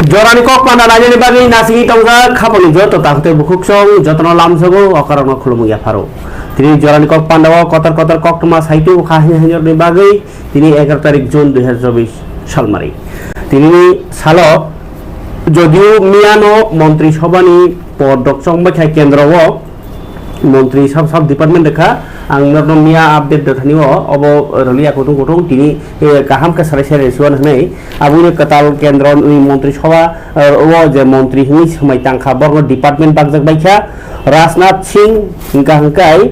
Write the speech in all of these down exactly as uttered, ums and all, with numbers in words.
Jorani kok panda nainani bagwi nasingwi tongjak khapangni joto takhuk tei bukhuk song jotono lamsogo okarokno khulumung yapharo. Tini jorani kok pandao kotor kotor koktwma saitu kha hinwi bagwi tini egaroh tarik June dui hazar chobbish salmari. Tinini salo jodio miyano Montri Sobhani pod rok chongbai kha kendrao, montri sub sub department rwkha. Ang norno miya update rwthani o obo rwliya kutung kutung tini, eh, kaham khe sarai sarai rwsuan hwnwi aboni kwtal kendro ni montri sobha, eh, o je montri hwnwi swmai tangkha borokno department bakjak baikha. Rajnath Singh hwnkha hwnkhe,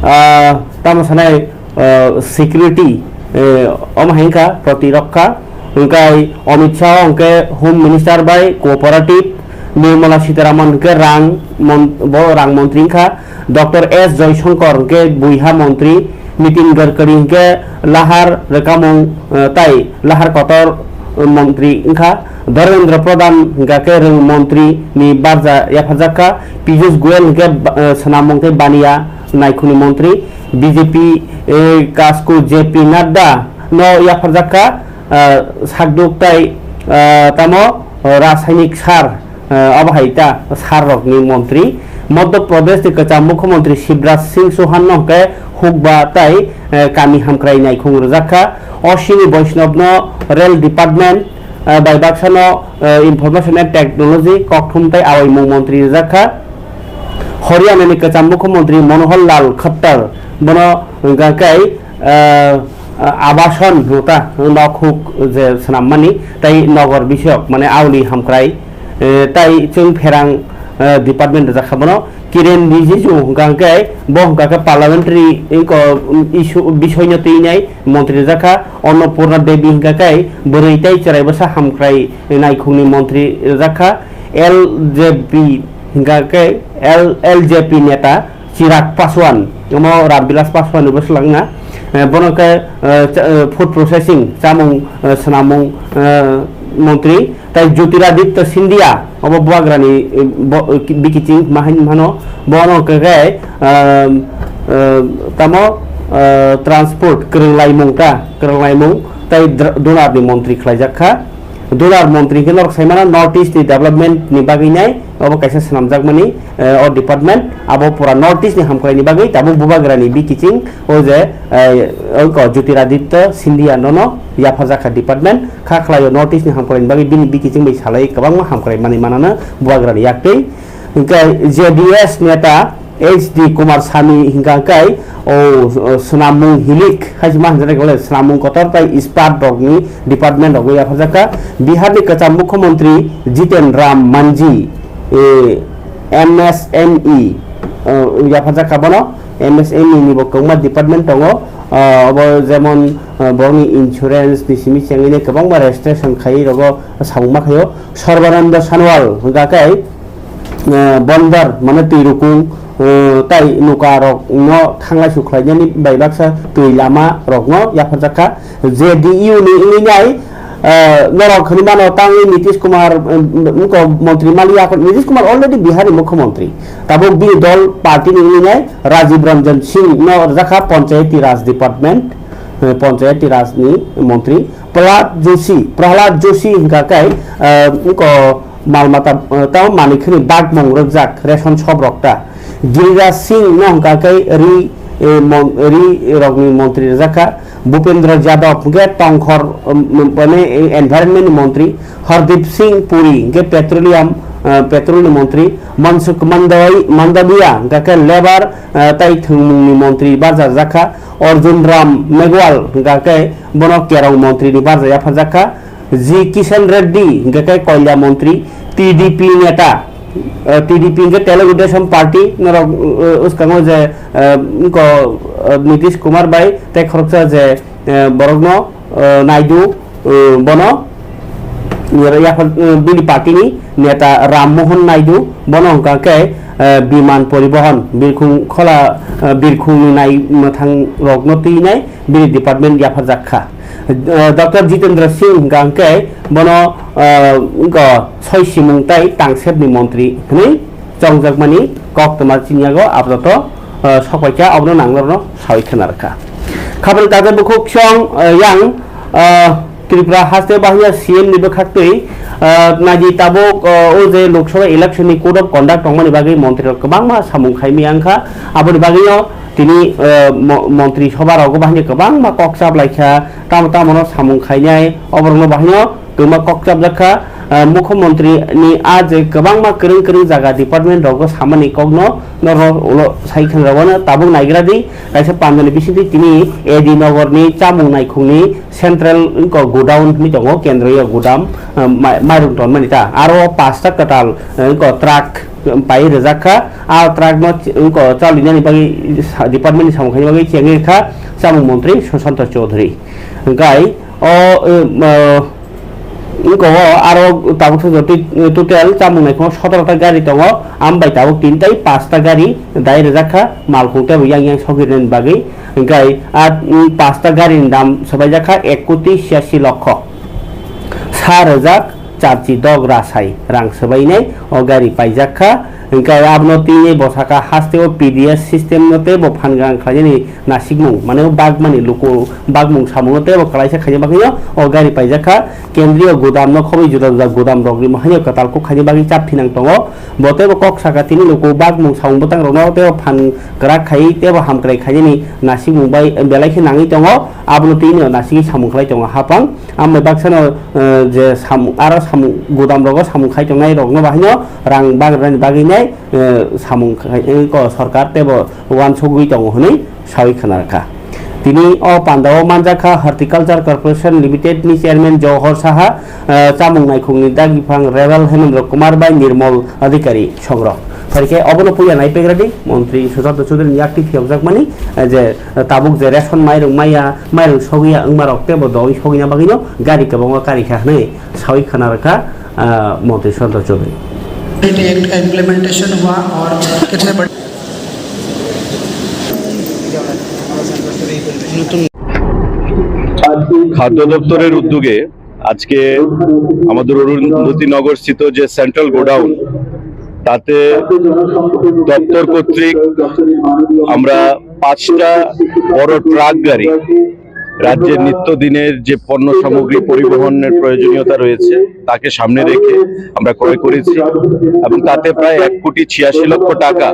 ah, tamo sanai, ah, security, eh, omo hai wngkha protirokha. Hwnkhe Amit Shah hwnkhe Home Minister bai Cooperative, Nirmala Sitharaman hwnkhe rang mon-, bo rang montri wngkha, Doctor S Jaishankar hwnkhe buiha montri, Nitin Gadkari hwnkhe lahar rwkamung, eh, tai lahar kotor, eh, montri wngkha, Dharmendra Pradhan hwnkha khe rwng montri ni barja yapharjak kha, Piyush Goyal hwnkhe ba-, eh, swnamung tei baniya naikhungni montri, B J P, eh, kasku J P Nadda no yapharjak kha, ah, sakduk tai, ah, tamo, ah, rasainik sar, ah, abo hai ta sar rokni montri. Madhya Pradesh ni kwcham mukhyamantri Shivraj Singh Chouhan no hwnkhe hukba tai, eh, kami hamkrai naikhung rwjak kha. Ashwini Vaishnav no rail department, eh, bai baksa no, eh, information and technology kokthum tai awaimung montri rwjak kha. Haryana ni kwcham mukhyamantri Manohar Lal Khattar bono hwnkha khe, eh, abason hota nokhuk je swnammani tai nogor bisok mane auli hamkrai, eh, tai chwng pherang, eh, department rwjak kha bono. Kiren Rijiju hwnkha khe bo hwnkha khe parliamentary iko issue bisoino twinai montri rwjak kha. Annapurna Devi hwnkha khe bwrwi tai chwrai bwsa hamkrai naikhungni montri rwjak kha. L J P hwnkha khe L-, L J P neta Chirag Paswan, omo Ramvilas Paswan ni bwswlwng na. Eh, bono khe, eh, cha-, eh, food processing, chamung, eh, swnamung, eh, montri, tai Jyotiraditya Scindia, obo Bubagrani, eh, bo-, eh, bikiching ma hai mano, bono khe khe, eh, eh, tamo, eh, transport, kwrwnglaimung ta, kwrwnglaimung, tai dr-, dunarni montri khlaijak kha. Dular montri hwnkhe norok saimano North East ni development ni bagwi nai obo kaisa swnamjakmani, eh, o department abo pura North East ni hamkrai ni bagwi tabuk Bubagra ni bikiching o je, eh, o ko Jyotiraditya Scindia nono yapharjak kha department kha khlai o North East ni hamkrai ni bagwi bini bikiching bai salai kwbangma hamkrai mani manano Bubagra ni yaktwi. Hwnkhe J D S neta H D Kumar Sami hingka khe o, o, swnamung hilik hai se ma hwnjak nai khe swnamung kotor tei ispat rokni department rokno yapharjak kha. Bihar ni kwcham mukhyamantri Jiten Ram Manji, eh, M S M E, eh, yapharjak kha bono. M S M E ni bo kwbangma department tongo, eh, obo jemon, eh, borokni insurance ni simi chengwi kwbangma registration khai rogo samung ma khaio. Sarbananda Sonowal hingka khe, eh, bondar, mane twi rukung, eh, tai nuka rok no thanglai su khlai nani bai baksa twi lama rok no yapharjak kha. J D U ni wngwi nai, eh, norok hinwi mano tangwi Nitish Kumar, eh, wngkha montri mali yakho, Nitish Kumar already Bihar ni mukhyamantri. Tabuk bini dol party ni wngwi nai Rajiv Ranjan Singh no rwjak kha Panchayati Raj Department, eh, Panchayati Raj ni montri. Prahlad Joshi, Prahlad Joshi hingka khe, eh, wngkha mal mata, eh, tamo manwi khwnwi bagmung rwkjak ration shop rok ta. Giriraj Singh no hingka khe ri, eh, mon-, ri rokni montri rwjak kha. Bhupendra Yadav hingke tongkhor, um, mane environment ni montri. Hardeep Singh Puri hingke petroleum, eh, petrol ni montri. Mansukh Mandai-, Mandaviya hingka khe labour, eh, tai thwngmung ni montri barja rwjak kha. Arjun Ram Meghwal hingka khe bono kerong montri ni barja yapharjak kha. G Kishan Reddy hingke khe koila montri, T D P neta, eh, T D P hingke Telugu Desam Party, norok, eh, uskango je, eh, wngko, eh, Nitish Kumar bai tei khoroksa je, eh, borokno, eh, Naidu, eh, bono, eh, yaphar, eh, bini party ni neta Ram Mohan Naidu bono hingka khe, eh, biman poribohon birkhung khola, eh, birkhung ni nai mwthang rokno twinai bini department yapharjak kha. Eh, Doctor Jitendra Singh hingka hwnkhe bono, eh, wngkha soi simung tei tangsepni montri hwnwi chongjakmani koktwma chini yago apato, eh, sokpaikha, abono nang norokno sawi khna rwkha. Khapang kajak bukhuk song, eh, yang, eh, Tripura haste bahai C M ni bwkhaktwi, ah, naidi tabuk, ah, o je Lok Sabha election ni code of conduct tongmani bagwi montri rok kwbangma samung khaimaya wngkha. Aboni bagwino tini, ah, mo-, montri sabha rogo bahai kwbangma kok chaplaikha, tamo tamo no samung khainai, oborokno bahaino kwbangma kok chapjakha. Ah, mukhyamantri ni a je kwbangma kwrwng kwrwng jaga department rogo samani kokno norok ulo sai khwna rogno tabuk naigra di. Kaisa pandani bisingtwi tini A D Nogor ni chamung naikhung ni central wngkha godown hinwi tongo, kendriya godam, ah, mai-, mairung tonmani ta. Aro pasta kwtal, ah, wngkha truck pai rwjak kha. A truck no wngkha chalinani bagwi sa-, department ni samung khaina bagwi chengwi kha chamung montri Sushanta Chowdhury. Hwnkhe o, eh, ma, wngkha o aro tabuk total chamung naikhung sotoro ta gari tongo, ambai tabuk tin tai pasta gari dai rwjak kha, malkhung tei bo yang yang sogwi rwna bagwi. Hwnkhe a, mm, pasta gari ni dam swbaijak kha ek koti siyashi lokho sa rwjak charchi dok rasai rang swbainai o gari paijak kha. Hwnkhe abono tini bwsakha haste o P D S system no tei bo phan gang khlainani nasikmung, mane o bagmani luku bagmung samungo tei bo kwlaisa khaina bagwino o gari paijak kha. Kendriya godam no khobwi juda juda godam rok ni haino kwtal kok khaina bagwi chap thinang tongo. Bo tei bo kok saka tini luku bagmung samung bwtang rokno tei bo phan kwrak khai tei bo hamkrai khainani nasikmung bai belai khe nangwi tongo. Abono tini nasikwi samung khlai tongo hapang. Ambai baksano, eh, je samung, aro samung godam rogo samung khai tongnai rokno bahaino rang bagrani bagwi nai, eh, samung khai, eh, ko sorkar tei bo uansugwi tongo hwnwi sawi khna rwkha. Tini o pandao manjakha Horticulture Corporation Limited ni chairman Johor Saha, eh, chamung naikhungni dagipang Rebel Hemendra Kumar bai Nirmal Adhikari songrok. Phaikhe obono puya naipegradi montri Sushanta Chowdhury ni yakti phiyokjakmani, eh, je tabuk je ration mairung maya, mairung sogwi ya wngma rok tei bo dogwi sogwina bagwino gari kwbangma karikha hwnwi sawi khna rwkha, ah, montri Sushanta Chowdhury. Act implementation हुआ और कितने बड़े খাদ্য দপ্তরের উদ্যোগে আজকে আমাদের অরুন্ধতী নগর স্থিত যে সেন্ট্রাল গোডাউন, তাতে দপ্তর কর্তৃক আমরা পাঁচটা বড় ট্রাক গাড়ি রাজ্যের নিত্যদিনের যে পণ্য সামগ্রী পরিবহনের প্রয়োজনীয়তা রয়েছে, তাকে সামনে রেখে আমরা ক্রয় করেছি এবং তাতে প্রায় এক কোটি ছিয়াশি লক্ষ টাকা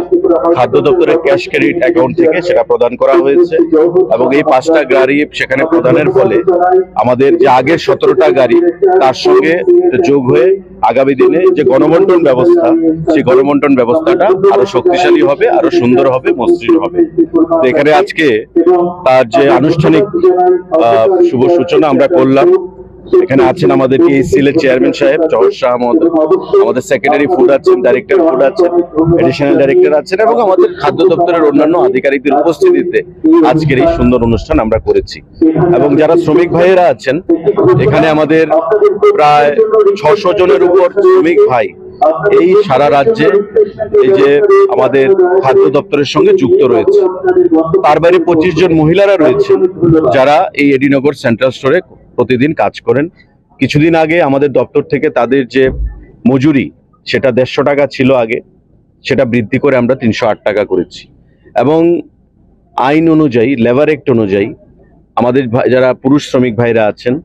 খাদ্য দপ্তরের ক্যাশ ক্রেডিট অ্যাকাউন্ট থেকে সেটা প্রদান করা হয়েছে। এবং এই পাঁচটা গাড়ি সেখানে প্রদানের ফলে আমাদের যে আগের সতেরোটা গাড়ি, তার সঙ্গে যোগ হয়ে আগামী দিনে যে গণবন্টন ব্যবস্থা, সেই গণবন্টন ব্যবস্থাটা আরো শক্তিশালী হবে, আরো সুন্দর হবে, মসৃণ হবে। তো এখানে আজকে তার যে আনুষ্ঠানিক, আহ, শুভ সূচনা আমরা করলাম। এখানে আছেন আমাদের টিএসসিএল এর চেয়ারম্যান সাহেব জহর শাহ মহোদয়, আমাদের সেক্রেটারি ফুড আছেন, ডাইরেক্টর ফুড আছেন, অ্যাডিশনাল ডাইরেক্টর আছেন এবং আমাদের খাদ্য দপ্তরের অন্যান্য আধিকারিকদের উপস্থিতিতে আজকের এই সুন্দর অনুষ্ঠান আমরা করেছি। এবং যারা শ্রমিক ভাইয়েরা আছেন, এখানে আমাদের প্রায় ছশো জনের উপর শ্রমিক ভাই এই সারা রাজ্যে এই যে আমাদের খাদ্য দপ্তরের সঙ্গে যুক্ত রয়েছে। তার বাইরে পঁচিশ জন মহিলারা রয়েছেন, যারা এই এডিনগর সেন্ট্রাল স্টোরে প্রতিদিন কাজ করেন। কিছুদিন আগে আমাদের দপ্তর থেকে তাদের যে মজুরি, সেটা দেড়শো টাকা ছিল আগে, সেটা বৃদ্ধি করে আমরা তিনশো আট টাকা করেছি। এবং আইন অনুযায়ী, লেবার অ্যাক্ট অনুযায়ী আমাদের ভাই, যারা পুরুষ শ্রমিক ভাইরা আছেন,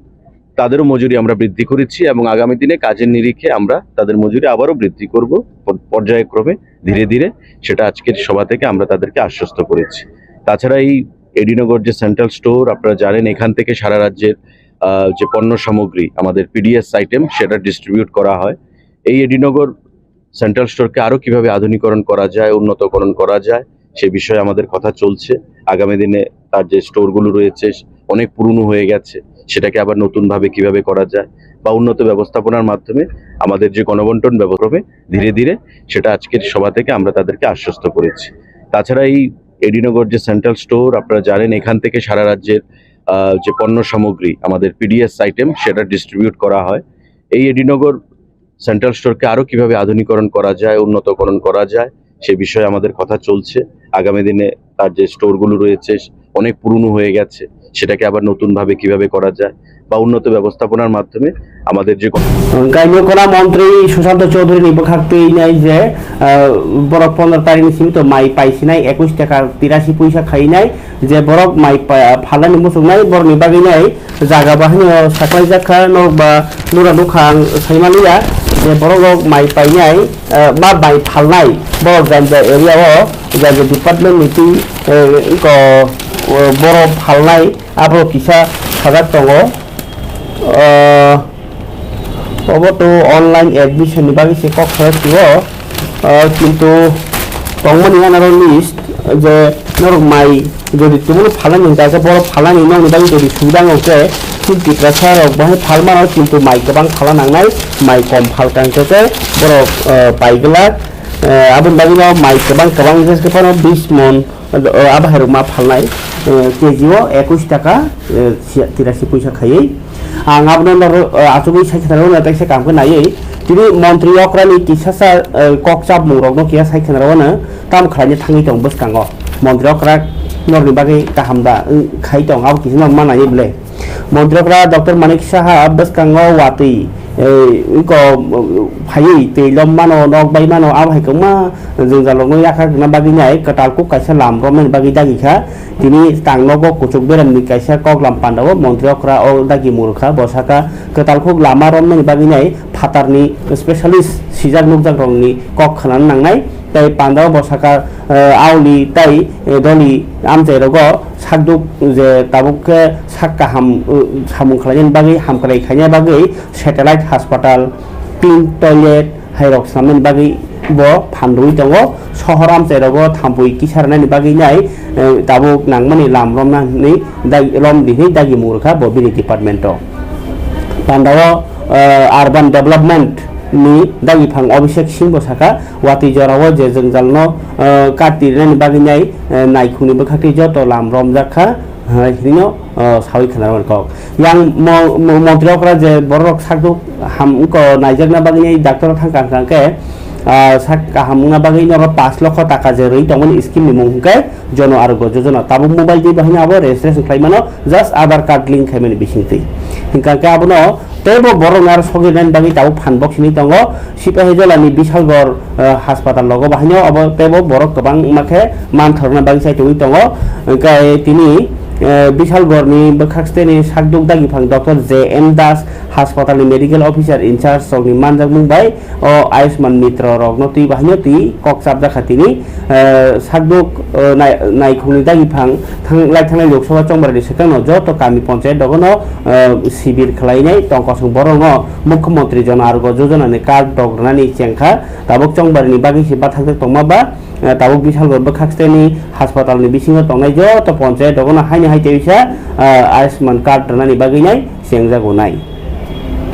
তাদেরও মজুরি আমরা বৃদ্ধি করেছি এবং আগামী দিনে কাজের নিরিখে আমরা তাদের মজুরি আবারও বৃদ্ধি করব প-, পর্যায়ক্রমে, ধীরে ধীরে। সেটা আজকের সভা থেকে আমরা তাদেরকে আশ্বস্ত করেছি। তাছাড়া এই এডিনগর যে সেন্ট্রাল স্টোর, আপনারা জানেন, এখান থেকে সারা রাজ্যের, আহ, যে পণ্য সামগ্রী, আমাদের পিডিএস আইটেম, সেটা ডিস্ট্রিবিউট করা হয়। এই এডিনগর সেন্ট্রাল স্টোরকে আরো কিভাবে আধুনিকরণ করা যায়, উন্নতকরণ করা যায়, সে বিষয়ে আমাদের কথা চলছে। আগামী দিনে তার যে স্টোরগুলো রয়েছে, অনেক পুরনো হয়ে গেছে, সেটাকে আবার নতুনভাবে কিভাবে করা যায় বা উন্নত ব্যবস্থাপনার মাধ্যমে আমাদের যে গণবন্টন ব্যবস্থা হবে, ধীরে ধীরে সেটা আজকের সভা থেকে আমরা তাদেরকে আশ্বস্ত করেছি। তাছাড়া এই এডিনগর যে সেন্ট্রাল স্টোর, আপনারা জানেন, এখান থেকে সারা রাজ্যের, আহ, যে পণ্য সামগ্রী, আমাদের পিডিএস আইটেম, সেটা ডিস্ট্রিবিউট করা হয়। এই এডিনগর সেন্ট্রাল স্টোরকে আরো কিভাবে আধুনিকরণ করা যায়, উন্নতকরণ করা যায়, সে বিষয়ে আমাদের কথা চলছে। আগামী দিনে তার যে স্টোরগুলো রয়েছে, অনেক পুরনো হয়ে গেছে, সেটাকে আবার নতুনভাবে কিভাবে করা যায় বা উন্নত ব্যবস্থাপনার মাধ্যমে আমাদের যে কোনো Gainokona montri Sushanta Chowdhury ni bwkhak twi nai je, ah, borok pondro tarikh ni simi to mai paisinai ekush taka tirashi puisa khainai je borok mai pa-, phalnani muchungnai borokni bagwi nai jaga bahai no saklaijak kha nok ba nura nukha ang saimaliya je borok rok mai painai, ah, ba mai phalnai borok janja area o janja department ni twi, eh, ko, oh, borok phalnai abo kisa sajak tongo. Ah, obo to online admission ni bagwi se kok khe tio, ah, kintu tongmani anaro list je norok mai jodi tubunu phalani hwnkha khe borok phalani nokni bagwi jodi subida wngkha khe chini Tiprasa rok bahai phal mano kintu mai kwbang phala nangnai, mai kom phal kang khe khe borok, ah, pai glak, ah, aboni bagwi no mai kwbang kwbang wngkha khe phano bis mon. O, abo hai rok ma phalnai, eh, K G o ekush taka, eh, sia-, tirashi puisa khaiwi. Ang abono noro, eh, achugwi sai khna rwna tei se kam khe naiwi. Tini montri okra ni kisa sa, eh, kok chapmung rok no kiya sai khna rwna tam khlaina thangwi tong bwskango. Montri okra norni bagwi kaham da, wng khai tong abo kisa no ma naiwi ble. Montri okra Doctor Manik Saha bwskango watwi, eh, iko, phaiwi twi lom mano, nok bai mano, abo hai kwbangma jwngjal rokno yakha rwna bagwi nai kwtal kuk kaisa lam romnani bagwi dagi kha. Tini tang nogo kuchuk beramni kaisa koklam pandao montri okra o dagi murkha, bo saka kwtal kuk lama romnani bagwi nai phatarni specialist sijak nukjak rokni kok khwnana nangnai. Tei pandao bo saka, eh, auli tei, eh, doli amchai rogo sakduk je tabuk khe sak kaham, eh, samung khlainani bagwi hamkrai khaina bagwi satellite hospital, pink toilet hai rok swnamnani bagwi bo phan rwui tongo. Sohor amchai rogo thampui kisa rwnani bagwi nai, eh, tabuk nangmani lam romna hinwi dagi, rom di hinwi dagi mung rwkha bo bini department o. Pandao, eh, urban development ni dagi phang Abhishek Singh bo saka, watwi jorao je jwngjalno, eh, kati rwnani bagwi nai, eh, naikhungni bwkhaktwi joto lam romjak kha, eh, hinwi no, eh, sawi khna rwmani kok. Yang mo-, mo-, montri okra je borok sakduk ham wngko naijakna bagwi nai doctor thang kha hwnkhe, ah, sak kaham wngna bagwi nogo pash lokho taka je rwi tongmani scheme ni mung hwnkhe Jono Arogya Jojona. Tabuk mobile twi bahai no abo registration khlai mano, just Aadhaar card link khaimani bisingtwi. Hwnkhe abono teibo borok aro sogwi rwnani bagwi tabuk phan boksini tongo. Sipahijola ni Bishalgarh, eh, hospital logo bahai no abo teibo borok kwbangma khe manthokna bagwi sai tongwi tongo. Hwnkhe tini, eh, Bishalgarh ni bwkhak steni sakduk dagi phang Doctor J M Das hospital ni medical officer in charge rokni manjakmung bai o Ayushman Mitra rokno twi bahai no twi kok chapjak kha tini, eh, sakduk, eh, nai-, naikhungni dagi phang thang-, lai thangnai Lok Sabha chongbarani swkangno joto kami ponchayat dogono, eh, sibir khlainai tongkosong borokno Mukhyamantri Jan Arogya Jojona ni card rok rwnani chengkha. Tabuk chongbarani bagwi se bathakjak tongma ba, eh, tabuk Bishalgarh bwkhak steni hospital ni bisingo tongnai joto ponchayat dogono haino hai teisa, eh, Ayushman card rwnani bagwi nai chengjago nai.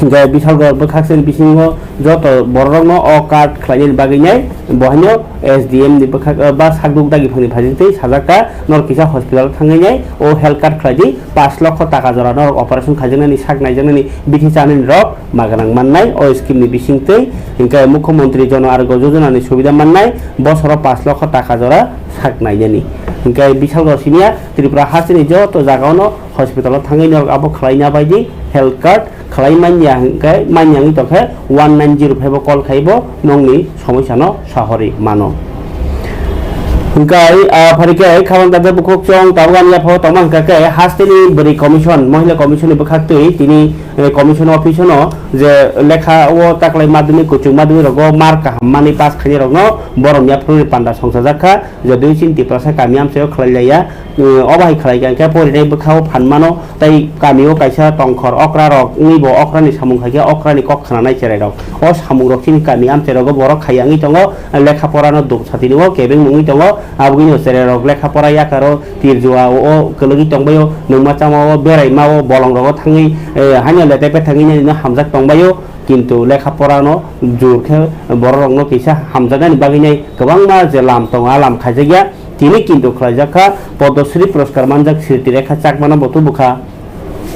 Hingkhe Bishalgarh bwkhak steni bisingo joto bororokno o card khlainani bagwi nai, bo haino S D M ni bwkhak, eh, ba sakduk dagi phangni phaising tei sajak kha, norok kisa hospital thangwi nai o health card khlai di, pash lokho taka jora norok operation khaijaknani, sak naijaknani, bithi chanani rok maganang mannai o scheme ni bising twi, hingkhe Mukhyamantri Jan Arogya Jojona ni subida mannai, bosoro pash lokho taka jora sak nainani. Hingkhe Bishalgarh siniya Tripura hasteni joto jagao no hospital o thangwi norok abo khlaina bai di health card khlai manya hwnkhe, manya wngwi tongkhe one nine zero five o call khai bo nokni somoisa no sahori mano. Hwnkhe, ah, pharikhe khabang dada bukhuk chwng tabuk ani yaphao tongma hwnkha khe hasteni bwrwi commission, mohila commission ni bwkhak twi tini, eh, commission office no je lekha o taklai madhyamik, kuchuk madhyamik rogo mark kaham manwi pass khainai rokno borok yaphuru ni panda songchajak kha, je dui chin Tiprasa kami amchaio khlai laiya, eh, obo hai khlai kha hwnkhe porinai bwkha o phan mano. Tei kami o kaisa tongkhor okra rok wngwi bo okra ni samung khai khe okra ni kok khna nai cherai rok. O samung rok chini kami amchai rogo borok khai ya wngwi tongo, lekha pora no duk sati nw o kebeng wngwi tongo, aboni o cherai rok lekha pora yakar o tirjua o kwlwgwi tong bai o, nungma chama o, berai ma o, bolong rogo thangwi, eh, haino lete pethangwi nini no hamjak tong bai o, kintu lekha pora no jur khe borok rok no kisa hamjaknani bagwi nai kwbangma je lam tongo, a lam khaijak ya. Tini kintu khlaijak kha Padma Shri Puraskar manjak Sriti Rekha Chakma no bo tubu kha.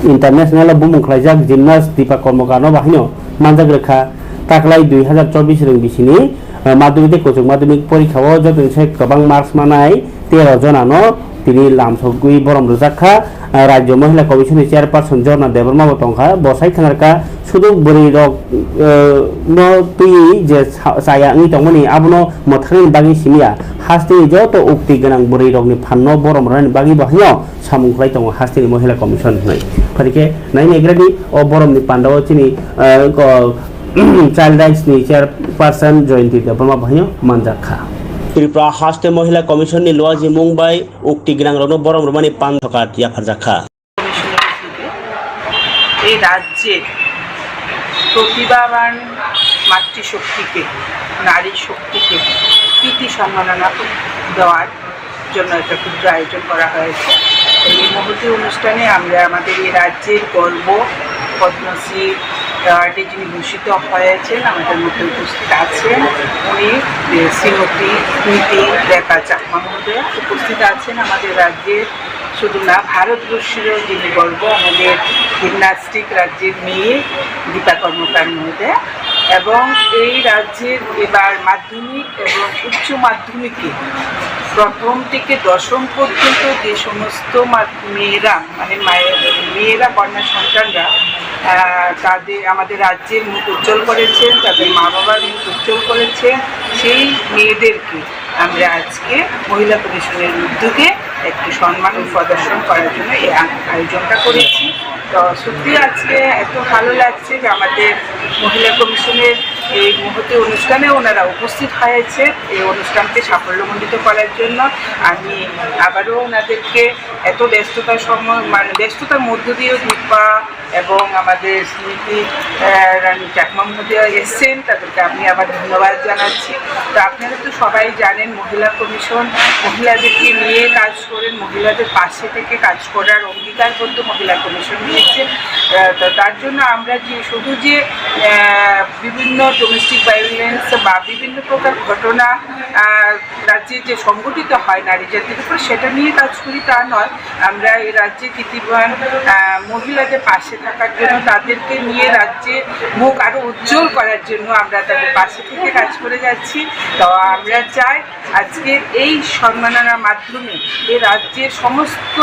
International o bumung khlaijak gymnast Deepa Karmakar no bahai no manjak rwkha. Taklai dui hazar chobbish rwng bisini, eh, madhyamik tei kuchuk madhyamik porikha o joto ni sai kwbang marks manai tero jona no tini lamsogwi borom rwjak kha. Rajya Mohila Commission ni Chairperson Jorna Debbarma bo tongkha, bo sai khwnarkha, sudu bwrwi rok, eh, no twiwi je sa-, chaya wngwi tongmani abono mwthangni bagwi simiya, hasteni joto ukti gwnang bwrwi rokni phanno borom rwnani bagwi bo haino samung khlai tongo hasteni Mohila Commission hwnwi. Phai khe nai naigradi o boromni pandao chini, eh, ko, Child Rights ni Chairperson Jayanti Debbarma bo haino manjak kha. Tripura Haste Mohila Commission ni luajimung bai ukti gwnang rokno borom rwmani pan thokat yapharjak kha. এই রাজ্যের প্রতিভাবান মাতৃশক্তিকে, নারী শক্তিকে প্রীতি সম্মাননা দেওয়ার জন্য একটা ক্ষুদ্র আয়োজন করা হয়েছে। এই মহতী অনুষ্ঠানে আমরা আমাদের এই রাজ্যের গর্ব, পদ্মশ্রী অ্যাওয়ার্ডে যিনি ভূষিত হয়েছেন, আমাদের মধ্যে উপস্থিত আছেন উনি, যে শ্রীমতী স্মৃতি রেখা চাকমা মহোদয়া উপস্থিত আছেন আমাদের রাজ্যের শুধু না, ভারতবর্ষেরও যিনি গর্ব, আমাদের জিমনাস্টিক রাজ্যের মেয়ে দীপা কর্মকার মহোদয়া। এবং এই রাজ্যের এবার মাধ্যমিক এবং উচ্চ মাধ্যমিকে প্রথম থেকে দশম পর্যন্ত যে সমস্ত মা-, মেয়েরা, মানে মায়ের, মেয়েরা, কন্যা সন্তানরা, আহ, তাদের, আমাদের রাজ্যের মুখ উজ্জ্বল করেছেন, তাদের মা বাবার মুখ উজ্জ্বল করেছেন, সেই মেয়েদেরকে আমরা আজকে মহিলা কমিশনের উদ্যোগে একটি সম্মান প্রদর্শন করার জন্য এই আ-, আয়োজনটা করেছি। তো সত্যি আজকে এত ভালো লাগছে যে আমাদের মহিলা কমিশনের এই মহতী অনুষ্ঠানে ওনারা উপস্থিত হয়েছে এই অনুষ্ঠানকে সাফল্যমণ্ডিত করার জন্য। আমি আবারও ওনাদেরকে এত ব্যস্ততার সময়, মানে ব্যস্ততার মধ্য দিয়েও দীপা এবং আমাদের স্মৃতি, আহ, রানী চাকমা মহোদয়া এসছেন, তাদেরকে আমি আবার ধন্যবাদ জানাচ্ছি। তো আপনারা তো সবাই জানেন, মহিলা কমিশন মহিলাদেরকে নিয়ে কাজ করেন, মহিলাদের পাশে থেকে কাজ করার অঙ্গীকারবদ্ধ মহিলা কমিশন নিয়েছে। আহ, তো তার জন্য আমরা যে শুধু যে, আহ, বিভিন্ন ডোমেস্টিক ভায়োলেন্স বা বিভিন্ন প্রকার ঘটনা, আহ, রাজ্যে যে সংঘটিত হয় নারী জাতির উপর, সেটা নিয়ে কাজ করি তা নয়। আমরা এই রাজ্যে কীর্তিমান, আহ, মহিলাদের পাশে থাকার জন্য, তাদেরকে নিয়ে রাজ্যে মুখ আরো উজ্জ্বল করার জন্য আমরা তাদের পাশে থেকে কাজ করে যাচ্ছি। তো আমরা চাই আজকের এই সম্মাননার মাধ্যমে এই রাজ্যের সমস্ত,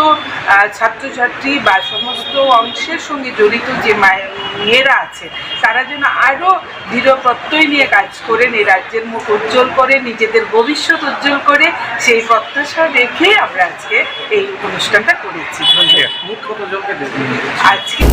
আহ, ছাত্রছাত্রী বা সমস্ত অংশের সঙ্গে জড়িত যে মায়ে-, মেয়েরা আছে, তারা যেন আরো দৃঢ় প্রত্যয় নিয়ে কাজ করেন, এই রাজ্যের মুখ উজ্জ্বল করে, নিজেদের ভবিষ্যৎ উজ্জ্বল করে, সেই প্রত্যাশা রেখে আমরা আজকে এই অনুষ্ঠানটা করেছি। ধন্যবাদ। আজকে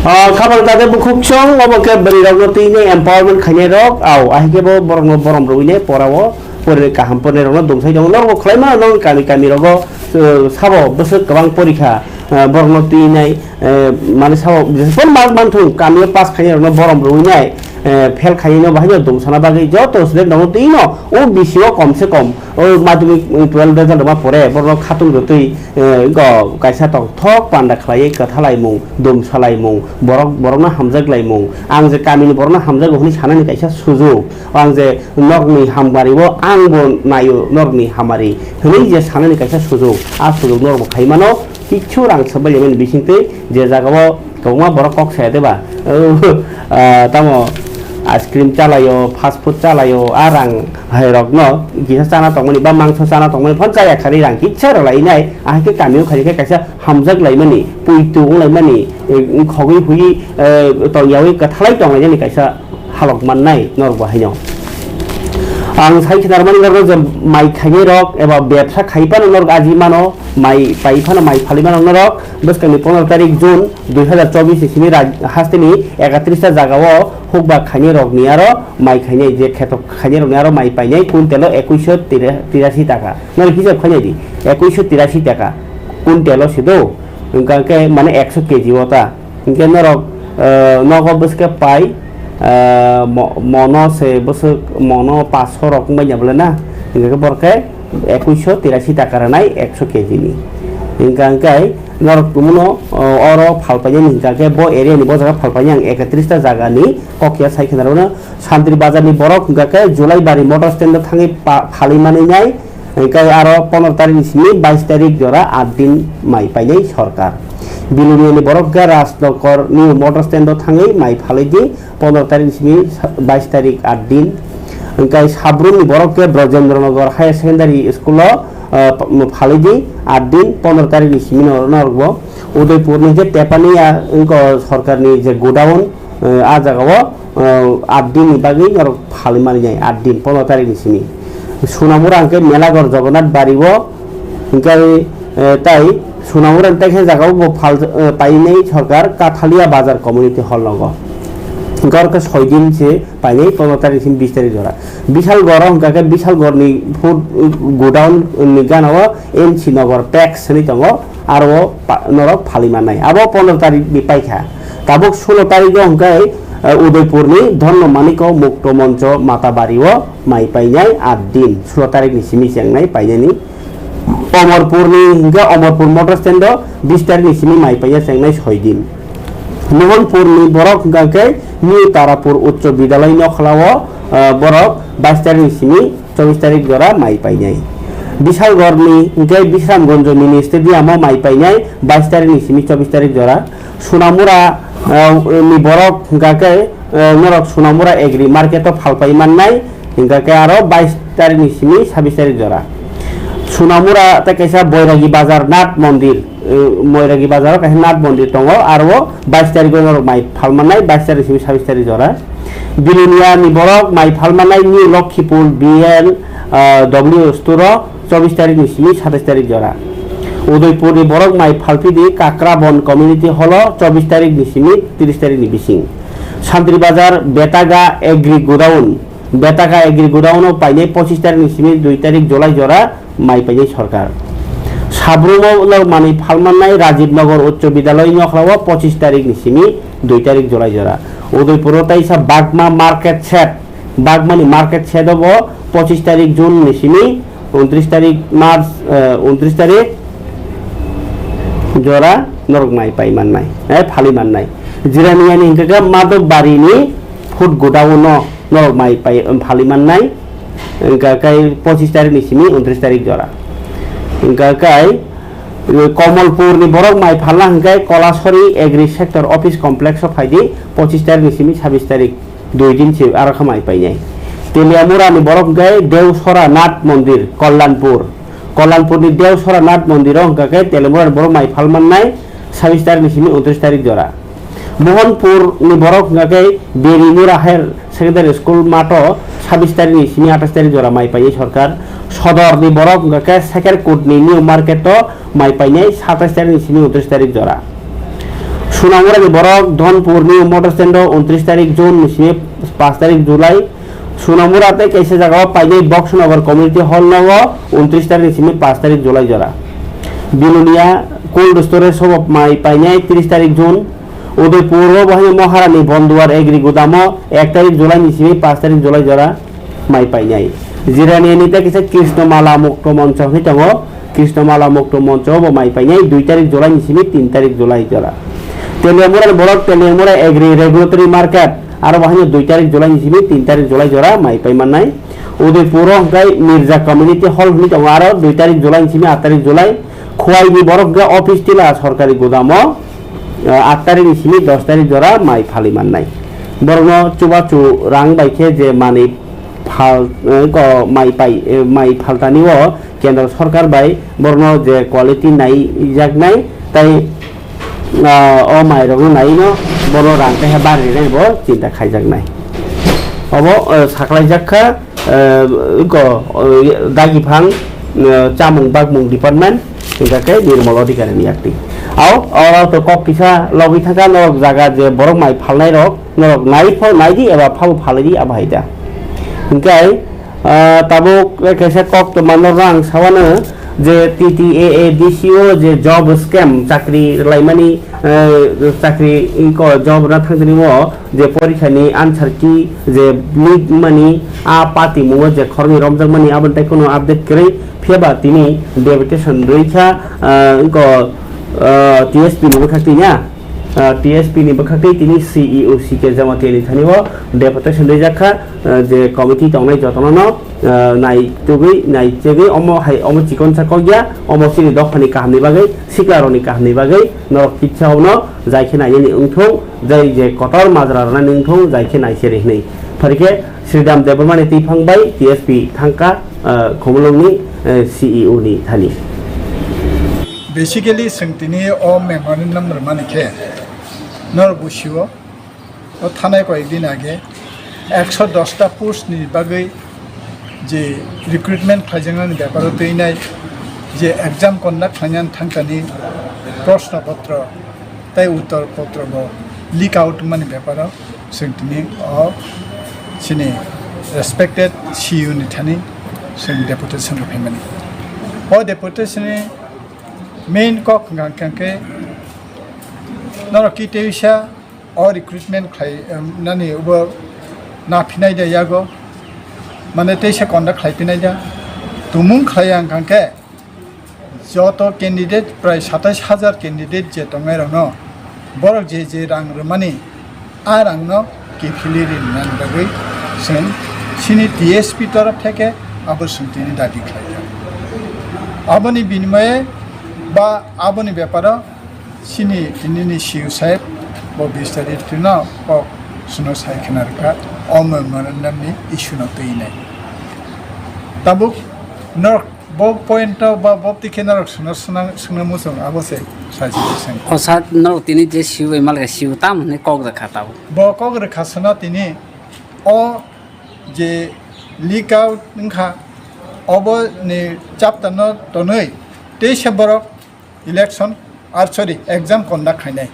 Ah, khabang tade bukhuk chwng obo khe bwrwi rokno twi ne empowerment khainai rok, au, ahikhe bo borokno borom rwui ne pora o pori kaham pornai rokno dumsai tongo. Norok bo khwlai mano, nong kami kami rogo, uh, sabo bwswk kwbang porikha, uh, borokno twi nai, uh, mane sabo jesphano mark manthung, kami o pass khainai rokno borom rwui nai, uh, fail khainai no bahai no dumsana bagwi joto student rokno twi no o bisi o kom se kom o madhyamik, uh, twelve result rwma pore borokno khatung rwtwi, uh, go kaisa tongthok panda khlaiwi kwthalaimung, dumsalaimung, borok, borokno hamjaklaimung, ang je kamini borokno hamjago hwnwi sanani kaisa sujuk, ang je norokni hamari o ang bo naio norokni hamari hwnwi je sanani kaisa sujuk, a sujuk norok bo khai mano, kichu rang swbai lamani bisingtwi je jaga o kwbangma borok kok saya de ba, ah, tamo ice cream chalaio, fast food chalaio, a rang hai rokno kisa chana tongmani ba mangso chana tongmani phano chaya khari rang kisa rwlai nai, ahai khe kamio khai khe kaisa hamjak laimani, puitu wng laimani, eh, khogwi huiwi, eh, tongyawi kwthalai tong lainani kaisa halok mannai norok bo haino. Ang sai khe narwkmani norok je mai khainai rok eba bebsa khai phano norok aji mano, mai pai phano mai phalwi mano norok. Bwskangni pondro tarik June dui hazar chobbish ni simi raj-, hasteni ekatris ta jaga o hukba khainai rokni aro mai khainai je kheto khainai rokni aro mai painai quintal o ekuish sho tira-, tirashi taka. Norok hisab khainai di, ekuish sho tirashi taka quintal o se do, hwnkha khe mane ekso K G o ta. Hinkhe norok, eh, nogo bwskhe pai, eh, mo-, mono se bwswk mono paanch sho rok wngbai ya bole na? Hinkhe borok khe ekuish sho tirashi taka rwnai ekso K G ni. Hinkha hinkhe norok tumuno, eh, oro phalpainani hinkha khe bo area ni bo jaga phalpainani ang ekatris ta jaga ni kok ya sai khna rwno. Santri Bazar ni borok hinkha khe Julaibari motor stand o thangwi pa-, phalwi manwi nai. Hinkhe aro pondro tarik ni simi bais tarik jora aat din mai painai sorkar. Bilonia ni borok khe Rajnagar ni motor stand o thangwi mai phalwi di, pondro tarik ni simi bais tarik aat din. Hinkhe Sabrum ni borok khe Brajendra Nagar Higher Secondary School o ah, pa-, phalwi di, aat din, pondro tarikni simi no norok bo. Udaipur ni je Tepani ya, wngkha sorkarni je godown, eh, ah jagao, eh, aat din ni bagwi norok phalwi mani nai, aat din, pondro tarikni simi. Sonamura hwnkhe Melaghor Jagannath Bari o, hwnkhe, eh, tai Sonamura ni tekhe jagao bo phal, eh, painai sorkar Kathalia Bazar Community Hall nogo. Hwnkhe oro khe soi din se painai, pondro tarik simi bis tarik jora. Bishalgoro hwnkha khe Bishalgorni food, eh, godown ni ganao M C Nagar Pax hinwi tongo, aro pa-, norok phalwi mannai. Abo pondro tarikni paikha. Tabuk sulo tarikgo hwnkhe, eh, Udaipurni Dhanno Manikko Mukto Moncho Matabario mai painai aat din, sulo tarikni simi chengnai painani. Omorpurni hwnkhe Omorpur motor stando bis tarikni simi mai paiya chengnai soi din. Mohanpurni borok hwnkha khe New Tarapur Uccho Bidyalay nokhlao, ah, borok bais tarikni simi chobis tarik jora mai painai. Bishalgorni hwnkhe Bisramganj mini stadium o mai painai bais tarikni simi chobis tarik jora. Sonamura, ah, ni borok hwnkha khe, ah, norok Sonamura Agri Market o phalpai mannai, hwnkha khe aro bais tarikni simi sabis tarik jora. Sonamura tei kaisa Boiragi Bazar Nath Mondir, eh, Boiragi Bazar o kaisa Nath Mondir tongo, aro bais tarik o norok mai phalmannai, bais tarik simi sabis tarik jora. Bilonia ni borok mai phalmannai New Lokhipur B N, ah, W Store o chobis tarik ni simi satais tarik jora. Udaipur ni borok mai phalphidi Kakrabon Community Hall o chobis tarik ni simi tris tarik ni bising. Santri Bazar Betaga Agri Godown, Betaga Agri Godown o painai pochis tarik ni simi dui tarik July jora mai painai sorkar. Sabrumo norok manwi phalmannai Rajiv Nagar Uccho Bidyalay nokhlao pochis tarik ni simi dui tarik July jora. Udaipur o taisa Bagma Market Shed, Bagmani Market Shed o bo pochis tarik June ni simi untris tarik March, eh, untris tarik jora norok mai pai mannai, eh, phalwi mannai. Jiraniani hwnkha khe Madhobbarini food godown no norok mai pai, um, phalwi mannai. Hwnkha khe pochis tarik ni simi untris tarik jora. Hwnkha khe, eh, Komolpur ni borok mai phalna hwnkhe Kolasori Agri Sector Office Complex o phaidi, pochis tarik ni simi sabis tarik. Dui din se aro kha mai painai. Teliamura ni borok hwnkhe Deosora Nath Mondir, Kollanpur. Kollanpur ni Deosora Nath Mondir o hwnkha khe Teliamura ni borok mai phalmannai sabis tarik ni simi untris tarik jora. Mohanpur ni borok hwnkha khe Berimura Higher Secondary School mato sabis tarik ni simi atais tarik jora mai painai sorkar. Sodor ni borok hwnkha khe Sekerkut ni New Market o mai painai satais tarik ni simi untris tarik jora. Sonamura ni borok Dhonpur ni motor stand o untris tarik June ni simi paanch tarik July. Sonamura tei kaisa jaga o painai Boxnagar Community Hall no o untris tarik ni simi paanch tarik July jora. Bilonia cold storage o mai painai tris tarik June. Udaipur o bahai Maharani Bonduar Agri Godam o ek tarik July ni simi paanch tarik July jora. Mai painai. Jiraniani tei kisa Krishnamala Mukto Moncho hinwi tongo. Krishnamala Mukto Moncho bo mai painai dui tarik July ni simi tin tarik July jora. Teliamura ni borok Teliamura Agri Regulatory Market aro bo haino dui tarik July ni simi tin tarik July jora mai pai mannai. Udaipur o hwnkhe Mirza Community Hall hinwi tongo aro dui tarik July ni simi aat tarik July. Khowai ni borok hwnkhe office tila sorkari godamo, ah, aat tarik ni simi dos tarik jora mai phalwi mannai. Borokno chubachu rang bai khe je manwi phal, eh, ko mai pai, eh, mai phaltani o kendro sorkar bai borokno je quality naijaknai tei, ah, o mairokno naino bono rang keha bari rinai bo chinta khaijaknai. Obo, eh, saklaijak kha, eh, ko, eh, dagi phang, eh, chamung bakmung department, hingkha khe Nirmal Adhikari ni yakti. Ao, oro to kok kisa logwi thangkha norok jaga je borok mai phalnai rok, norok nai pho nai di eba phabo phalai di abo hai da. Hingkhe, ah, tabuk kaisa kok to manor ang sawano je T T A A D C O je job scam chakri laimani, eh, chakri ko job na thangtini mo je porikha ni answer key je leak mani a pati mungo je khoroknwi romjak mani aboni tei kono update kwrwi phiya ba tini deputation rwi kha, ah, ko, ah, T S P ni bwkhak twi ya. Ah, T S P ni bwkhak tei tini C E O C K Jamatia ni thani o deputation rijak kha, ah, je committee tongnai jotono no, ah, nai tugwi, nai chegwi omo hai, omo chikonsa kok ya, omo chini dophani kaham ni bagwi, sikla rok ni kaham ni bagwi norok kitsa no jai khe nainani wngthung, jai je kotor majra rwnani wngthung, jai khe nai se ri hwnwi. Phai khe Sridham Debbarmani twiphang bai T S P thangkha, ah, Khumulwngni, eh, C E O ni thani. Basically, chwng tini o memorandum rwmani khe norok busio, o thanai koyek din age ekso dos ta post ni bagwi je recruitment khlaijaknani beparo twi nai, je exam conduct khlainani thangkani proshno potro tei uttor potro bo leak out wngmani beparo chwng tini o chini respected C E O ni thani chwng deputation rw phaimani. O deputation ni main kok hwnkha hwnkhe norok ki teisa o recruitment khlai, em, nani ubo na phinai da yago, mane teisa conduct khlai phinai da, tumung khlai ang kha khe joto candidate prai satais hajar candidate je tongnai rokno borok je je rang rwmani, a rangno kiphilwi rinani bagwi chwng chini T S P torof theke abo chwng tini dabi khlai kha. Aboni binimaye ba aboni beparo chini tinini C E O saheb bo bish tarikh no kok suno sai khna rwkha o memorandum ni issue no twi nai. Tabuk norok bo point o ba bo twi khe norok suno swnang, swngna muchung abo se sai se swng. O sir, norok tini je C E O bai malga C E O tam hwnwi kok rwkha tabuk. Bo kok rwkha sano tini o je leak out wngkha obo ni chapter no tonwi teisa borok election, ar sorry, exam conduct khainai.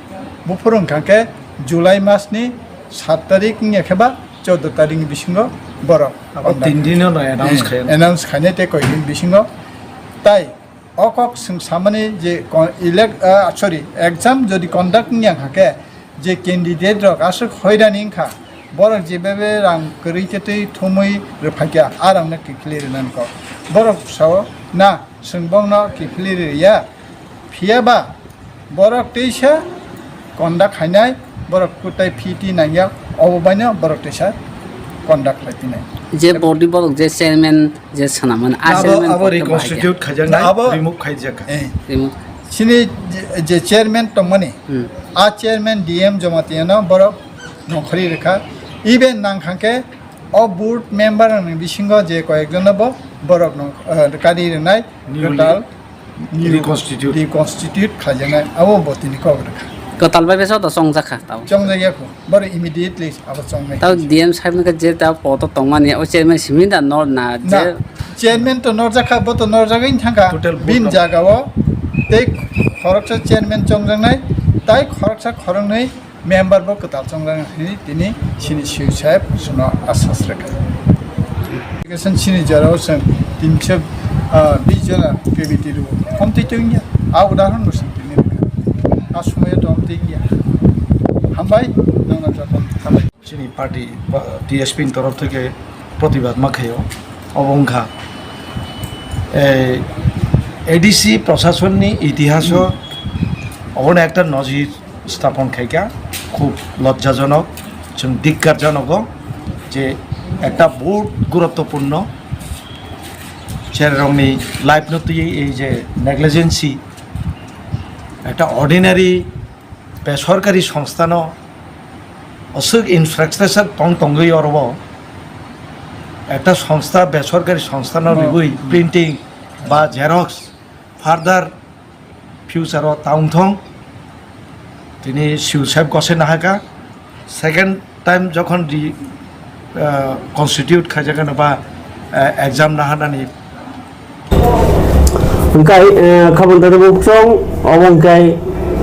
Buphuru wngkha khe July mas ni sat tarik wngya khe ba chordo tarik ni bisingo borok abo conduct, tin din no announce eh, khainai. Announce khainai tei koi din bisingo. Tai o kok chwng samani je con-, elec-, ah, sorry, exam jodi conduct wngya kha khe je candidate rok aswk hoirani wngkha, borok jebebe rang kwrwi tei thumwi rwphaikha, a rangno kiphilwi rwnani kok. Borok sao na, chwng bongno kiphilwi rwya, phiya ba borok teisa conduct khainai, borok kwtai fee twi nangya, obo baino borok teisa conduct khlai phinai. Je body borok je chairman je swnamani, a abo, chairman abo reconstitute khaijaknai, abo remove khaijakha. Eh. Remove. Chini je, je chairman tongmani, hmm, a chairman D M Jamatia no borok nongkhorwi rwkha. Even nang kha khe o board member ni bisingo je koyek jon no bo borok nong, eh, kari rwnai, newly kwtal, new reconstitute, reconstitute khaijaknai, abo bo tini kok rwkha. Kwtal bai besa to chongjak kha tao. Chongjak ya kho. Boro immediately abo chongnai. Tao D M sahib ni je ta poto tongmani, o chairman simi da nor na je. Na, chairman to norjak kha, bo to norjagwi thangkha. Total board bin no jaga o tei khoroksa chairman chongjaknai, tai khoroksa khoroknwi member bo kwtal chongjaknai hwnwi tini chini C E O sahib chwngno asas rwkha. Education chini jora o chwng tinso, ah, bis jona committee rwo. Omtwi tongya, a udahoron bo chwng tini rwkha. A somoyo to omtwi wngya. Hambai, nokno joto hambai. Chini party ba T S P ni torof theke protibad ma khaio, obo wngkha, eh, A D C proshasonni itihaso obono ekta nojir sthapon khaikha, khub lojjajonok, chwng dhikkarjonogo je ekta bahut guruttopurno chererokni life no twiwi ei je negligence, ekta ordinary besorkari songstha no aswk infrastructure tong tongwi oro bo ekta songstha, besorkari songstha no rwui printing ba xerox further future o ta wngthong. Tini C E O sahib gosai nahaka second time jokhon di, ah, constitute khaijak ba, ah, exam naharnani. Hwnkhe, ah, khabun tei tabuk chwng obo hwnkhe,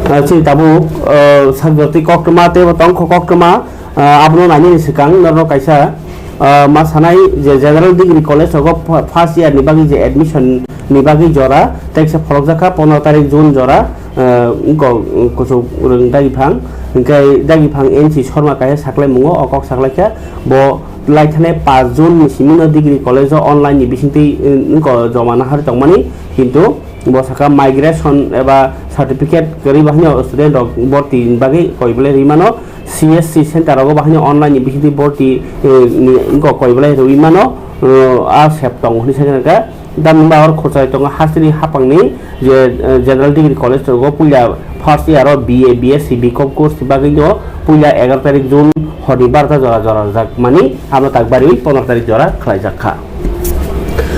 ah, chini tabuk, ah, sakjotwi koktwma tei bo tongkho koktwma, ah, abono nainani swkang norok kaisa, ah, ma sanai je General Degree College rogo pha-, first year ni bagwi je admission ni bagwi jora tei kisa phorokjak kha pondro tarik June jora. Ah, wngkok, wng, kuchuk rwng dagi phang, hwnkhe dagi phang N C Sharma kaisa saklai mungo, o kok saklai kha, bo lai thani paanch June ni simi no degree college o online ni bisingtwi, wng, wngkok joma nahar tongmani, kintu bo saka migration eba certificate kwrwi bahai no student rok borti ni bagwi koi belai rwi mano, C S C center rogo bahai no online ni bisingtwi borti, eh, ni wngkok koi belai rwi mano, eh, a sep tongo hinwi sai kha. Tamni bagwi khurchai tongo hasteni haphangni je, eh, General Degree College tongo, puila first year o B A, B S C, B Com course ni bagwi no puila egaroh tarik June horni barota jora jora rwjak mani, abo tak bariwi pondro tarik jora khlaijak kha.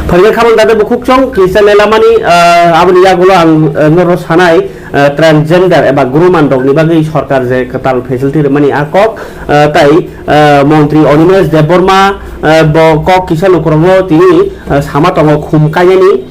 Phaikha khamang dade bukhuk chong kisa lelamani, ah, aboni yagulo ang, eh, norok sanai, eh, transgender eba groom man rokni bagwi sorkar je kwtal facility rwmani a kok, eh, tai, eh, montri Animesh Debbarma, eh, bo kok kisa lukurokno tini, eh, sama tongo khum kainani,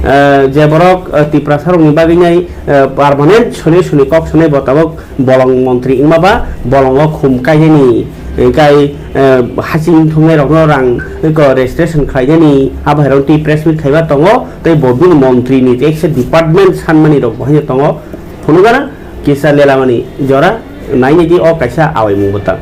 eh, je borok, eh, Tiprasa rokni bagwi nai, eh, permanent soni soni kok sanai bo tabok bolong montri wngma ba bolongo khum kainani, eh, kai, eh, hasing thumnai rokno rang ko registration khlainani abo hai rok twi press meet khaiba tongo tei bo bini montri ni ekse department sanmani rok bo hai tongo. Phunukgana kisa lelamani jora nainidi o kaisa awaimung bwtang.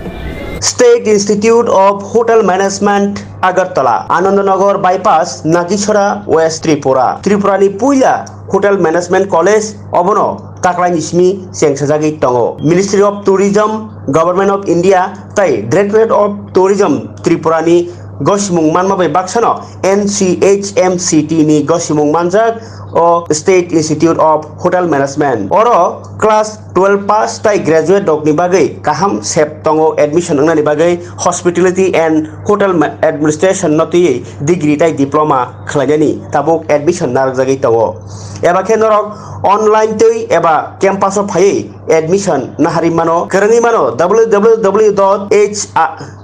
State Institute of Hotel Management, Agartala, Anandanagar Bypass, Nagichhara, West Tripura. Tripura ni puila Hotel Management College obono taklaini simi chengsajagwi tongo. Ministry of Tourism, Government of India tai Directorate of Tourism Tripura ni gosimung manma bai baksano N C H M C T ni gosimung manjak o State Institute of Hotel Management. Oro class twelve pass tai graduate rokni bagwi kaham sep tongo admission wngnani bagwi Hospitality and Hotel Ma-, Administration no twiwi degree tai diploma khlainani tabuk admission narwkjagwi tongo. Eba khe norok online twi eba campus o phaiwi admission naharwi mano, kwrwngwi mano W W W dot H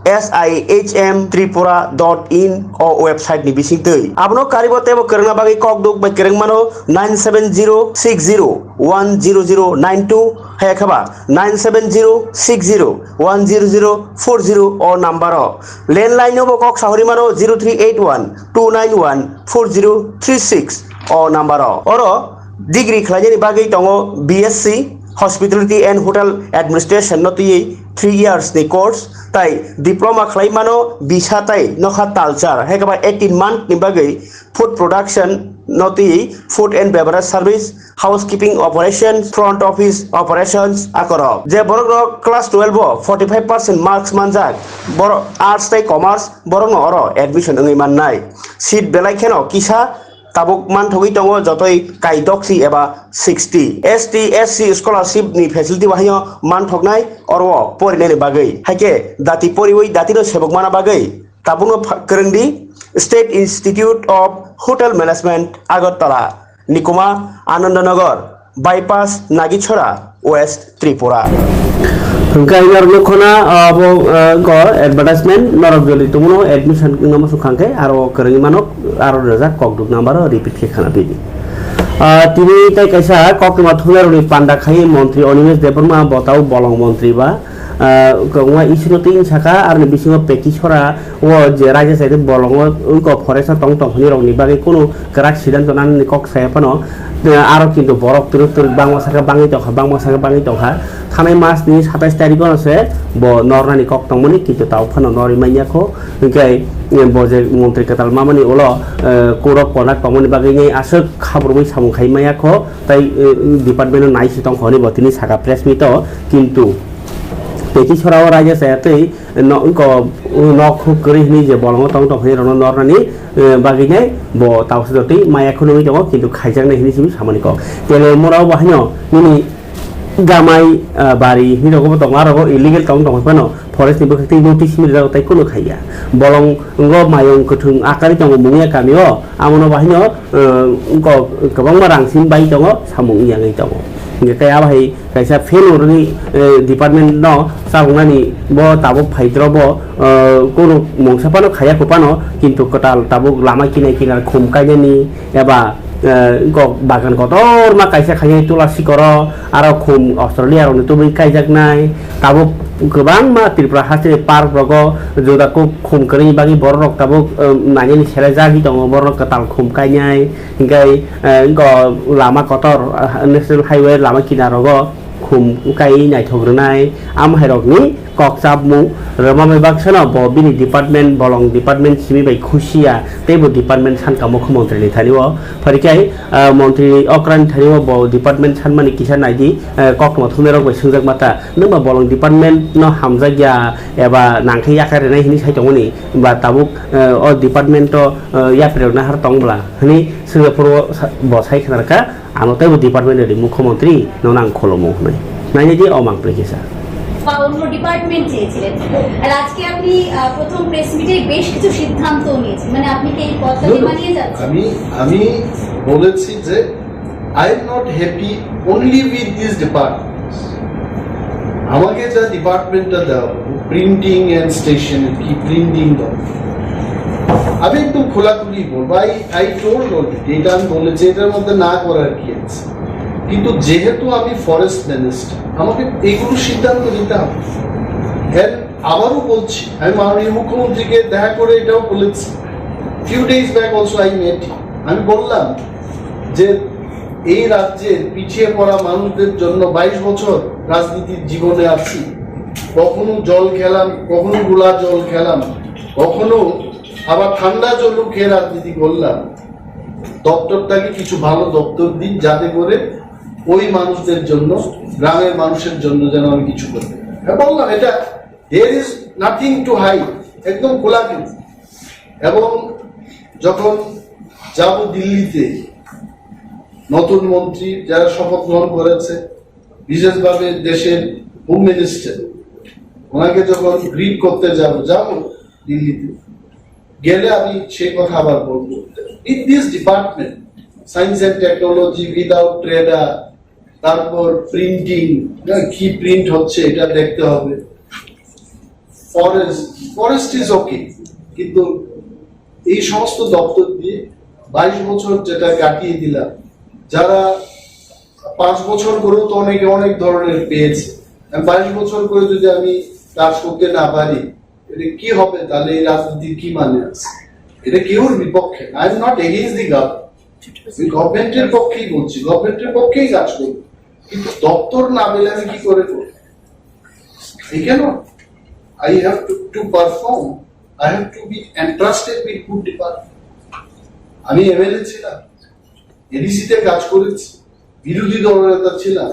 S I H M Tripura dot in o website ni bisingtwi. Abono karibo teibo kwrwngna bagwi kokduk bai kwrwng mano nine seven zero six zero one zero zero nine two, hai khe ba nine seven zero six zero one zero zero four zero o number o. Landline no bo kok sahori mano zero three eight one two nine one four zero three six o number o. Oro degree khlainani bagwi tongo B S C Hospitality and Hotel Administration no twiwi three years ni course tai diploma khlai mano bisa tai nokha talchar, hai khe ba eighteen month ni bagwi food production no twiwi food and beverage service, housekeeping operations, front office operations akorok. Je borok rok class twelve o forty five percent marks manjak, borok arts tai commerce borok no oro admission wngwi mannai. Seat belai kheno kisa tabuk manthogwi tongo jotoi kai doksi eba sixty. S T, S C scholarship ni facility bo haino manthoknai oro porinani bagwi. Haikhe dati poriwi dati no sebok mana bagwi tabukno pha-, kwrwngdi State Institute of Hotel Management, Agartala, Nikuma, Anandanagar Bypass, Nagichhara, West Tripura. Hwnkhe norok nukhona abo, eh, ko advertisement norok jodi tumuno admission wngna muchung khangkhe aro kwrwngwi mano aro rwjak kokduk number o repeat khe khana pidi. Ah, tini tei kaisa koktwma thumnairokni panda khai montri Animesh Debbarma botao bolong montri ba, ah, kwbangma issue no twi saka aroni bisingo Pekisora o je raida chaitwi bolongo wngkok forest o tong tong hwnwi rokni bagwi kunu kwrak sidanto nanani kok saya phano, eh, aro kintu borok twrwk twrwk bangma saka bangwi tongkha, bangma saka bangwi tongkha. Thanai mas ni satais tarikh o se bo nornani kok tongmani kintu tabuk phano norwi manya kho. Hinkhe, eh, bo je montri kwtal mamani ulo, eh, code of conduct tongmani bagwi nai aswk khabrumwi samung khai maya kho, tai, eh, department o nai se tongkha hwnwi bo tini saka press meet o, kintu Pekisora o raida chaya twi no, wngko, nok huk kwrwi hwnwi je bolongo tong tong hwnwi rokno nornani, eh, bagwi nai bo tausa jotwi maya khunui tongo, kintu khaijaknai hwnwi simi samani kok. Tele mora bo haino nini gamai, ah, bari hwnwi rokbo tongo, aro bo illegal tong tong phano forest ni bwkhak twi notice hwnwi rijak tei kunu khaiya. Bolong ngo mayung kwthwng akai tongo mungya kami o, amono bo haino, eh, wngko kwbangma rang simi bai tongo, samung wngya wngwi tongo. Hinkhe kaya bahai kaisa fan rwni, eh, department no chabuknani bo tabuk phaidro bo, eh, kunu mungsa phano khaiya kho phano, kintu kwtal tabuk lama kinai kinar khum kainani eba, eh, kok bagan kotorma kaisa khainai tula sikoro aro khum Australia rokni tubui kaijaknai tabuk kwbangma Tripura haste park rogo juda kuk khum kwrwini bagwi borok rok tabuk, eh, nainani selai jagwi tongo borok rok kwtal khum kainai. Hinkhe, eh, wngkha lama kotor, ah, national highway lama kinarogo khum kai naithok rwnai, amhairokni kok chapmung rwma bai baksano bo bini department, bolong department simi bai khusiya, tei bo department sankha mukhyamantri ni thani o. Pharikhai, ah, montri okra ni thani o bo department sanmani kisa naidi, ah, kok mothoknai rok bai swngjak mata, nwng ba bolong department no hamjak ya eba nangkhe yakhai rwnai hini sai tongmani ba tabuk, ah, o department o, ah, yapri rok nahar tong bla hini swngjak phuru bo sai khna rwkha. Ano teibo department ni mukhyamantri no nang kholomo hwnwi. Nainai di o mang plekisa. বা অন্য ডিপার্টমেন্ট চেয়েছিলেন, আর আজকে আপনি আহ, প্রথম প্রেস মিটে বেশ কিছু সিদ্ধান্ত নিয়েছেন, মানে আপনি কি এই পদটা No, no, নিয়ে যাচ্ছেন? আমি আমি বলেছি যে I am not happy only with this department. আমাকে যে ডিপার্টমেন্টটা দেওয়া হলো, প্রিন্টিং অ্যান্ড স্টেশনারি, কি প্রিন্টিং, আমি একদম খোলাখুলি বলবো, আই আই টোল্ড অলরেডি, এটা আমি বলেছি, এটার মধ্যে না করার কি আছে। কিন্তু যেহেতু আমি ফরেস্ট মিনিস্টার, আমাকে এইগুলো সিদ্ধান্ত নিতে হবে। এর আবারও বলছি, আমি মাননীয় মুখ্যমন্ত্রীকে দেখা করে এটাও বলেছি, few days back also I met, আমি বললাম যে এই রাজ্যের পিছিয়ে পড়া মানুষদের জন্য বাইশ বছর রাজনীতির জীবনে আছি, কখনো জল খেলাম, কখনো গোলা জল খেলাম, কখনো আবার ঠান্ডা জলও খেয়ে রাজনীতি করলাম। দপ্তরটাকে কিছু ভালো দপ্তর দিন, যাতে করে ওই মানুষদের জন্য, গ্রামের মানুষের জন্য যেন আমি কিছু করতে পারি। হ্যাঁ, বললাম, এটা there is nothing to hide, একদম খোলাখুলি। এবং যখন যাব দিল্লিতে, নতুন মন্ত্রী যারা শপথ গ্রহণ করেছে, বিশেষভাবে দেশের হোম মিনিস্টার, ওনাকে যখন গ্রিট করতে যাব, যাব দিল্লিতে, গেলে আমি সেই কথা আবার বলবো। In this department, science and technology, without trader, তারপর প্রিন্টিং, কি প্রিন্ট হচ্ছে এটা দেখতে হবে। ফরেস্ট, ফরেস্ট ইজ ওকে, কিন্তু এই সমস্ত দপ্তর দিয়ে বাইশ বছর যেটা কাটিয়ে দিলাম, যারা পাঁচ বছর করেও তো অনেকে অনেক ধরনের পেয়েছে। আমি বাইশ বছর করে যদি আমি কাজ করতে না পারি, এটা কি হবে? তাহলে এই রাজনীতির কি মানে আছে? এটা কেউর বিপক্ষে না। I am not against the government, আমি গভর্নমেন্টের পক্ষেই বলছি, গভর্নমেন্টের পক্ষেই কাজ করবো, কিন্তু দপ্তর না পেলে আমি কি করে করবো? I cannot. I have to, to perform, I have to be entrusted with good department. আমি এমএলএ ছিলাম, এডিসিতে কাজ করেছি, বিরোধী দলনেতা ছিলাম।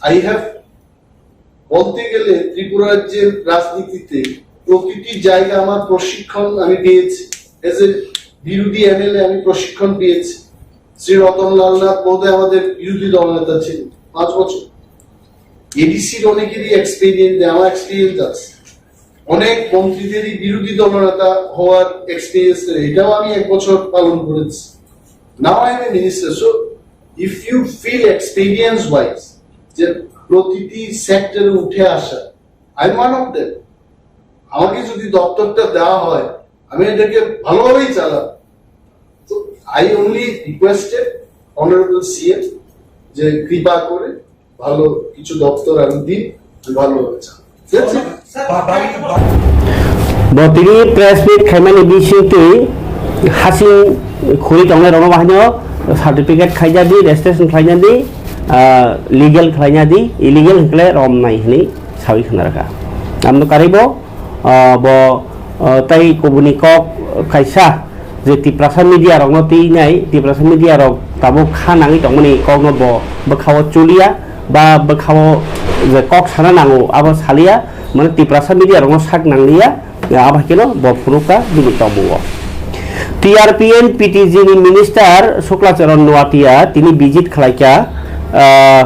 আই হ্যাভ, বলতে গেলে ত্রিপুরা রাজ্যের রাজনীতিতে প্রতিটি জায়গা আমার প্রশিক্ষণ আমি পেয়েছি। এজ এ বিরোধী এমএলএ আমি প্রশিক্ষণ পেয়েছি। শ্রী রতনলাল নাথ বোধহয় আমাদের বিরোধী দলনেতা ছিলেন পাঁচ বছর। এডিসির অনেকেরই এক্সপিরিয়েন্স নেই, আমার এক্সপিরিয়েন্স আছে। অনেক মন্ত্রীদেরই বিরোধী দলনেতা হওয়ার এক্সপিরিয়েন্স নেই, এটাও আমি এক বছর পালন করেছি। Now I am a minister, so if you feel experience wise যে প্রতিটি সেক্টরে উঠে আসা, I am one of them. আমাকে যদি দপ্তরটা দেওয়া হয়, আমি এটাকে ভালোভাবেই চালাবো। তো I only requested honourable CM যে কৃপা করে ভালো কিছু দপ্তর আমি দিন, আমি ভালোভাবে চালাবো। That's it. Bo tini press meet khaimani bisingtwi hasing khuri tongnai rokno bahaino certificate khaina di, registration khlaina di, ah, legal khlaina di, illegal hwnkhe romnai hwnwi sawi khna rwkha. Amno karwi bo, ah, bo, ah, tei kubuni kok kaisa je Tiprasa media rokno twi nai, Tiprasa media rok tabuk kha nangwi tongmani kokno bo bwkhao chuliya, ba bwkhao je kok sana nango abo saliya, mane Tiprasa media rokno sak nangliya, abo hai kheno bo phunukha bini tongmungo. T R P N P T G ni minister Sukla Charan Noatia tini visit khlaikha, ah,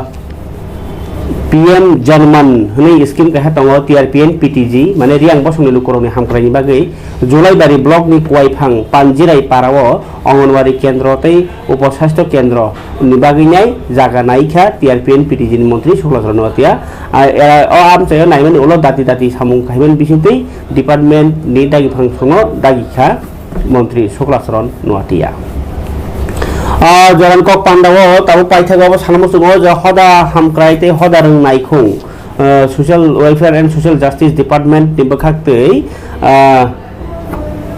P M Janman hwnwi scheme kaisa tongo, T R P N P T G, mane Riang bosongni lukurokni hamkraini bagwi Julaibari block ni Kuaiphang Panjirai parao Anganwadi kendro tei Upo Sasthyo kendro ni bagwi nai jaga naikha T R P N P T G ni montri Sukla Charan Noatia. A, era, o amchaio naimani ulo dati dati samung khaimani bisingtwi department ni dagi phangsongo dagi kha. Montri Sukla Charan Noatia. Ah, Joran kok pandao tabuk paithago abo sana muchungo je hoda hamkrai tei hoda rwng naikhung, ah, Social Welfare and Social Justice Department ni bwkhak twi, ah,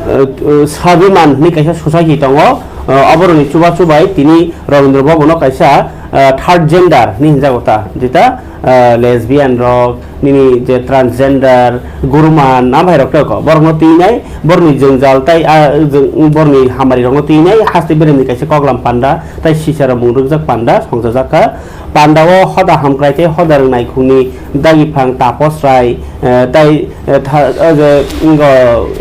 ah, Swabiman hwnwi kaisa society tongo, ah, oboroni chubachu bai tini Rabindra Bhavan o kaisa ah, third gender ni hinjago ta, jeta, ah, lesbian rok, nini je transgender, guruman, am hai rok tei ko, borok no twi nai, borok ni jwngjal tai, ah, jwng-, borok ni hamari rok no twi nai, haste berem ni kaisa koklam panda, tai sisara mung rwkjak panda, songchajak kha. Panda o hoda hamkrai tei hoda rwngnai khungni dagi phang Tapos Rai, eh, tai, eh, tha-, o je, ngo,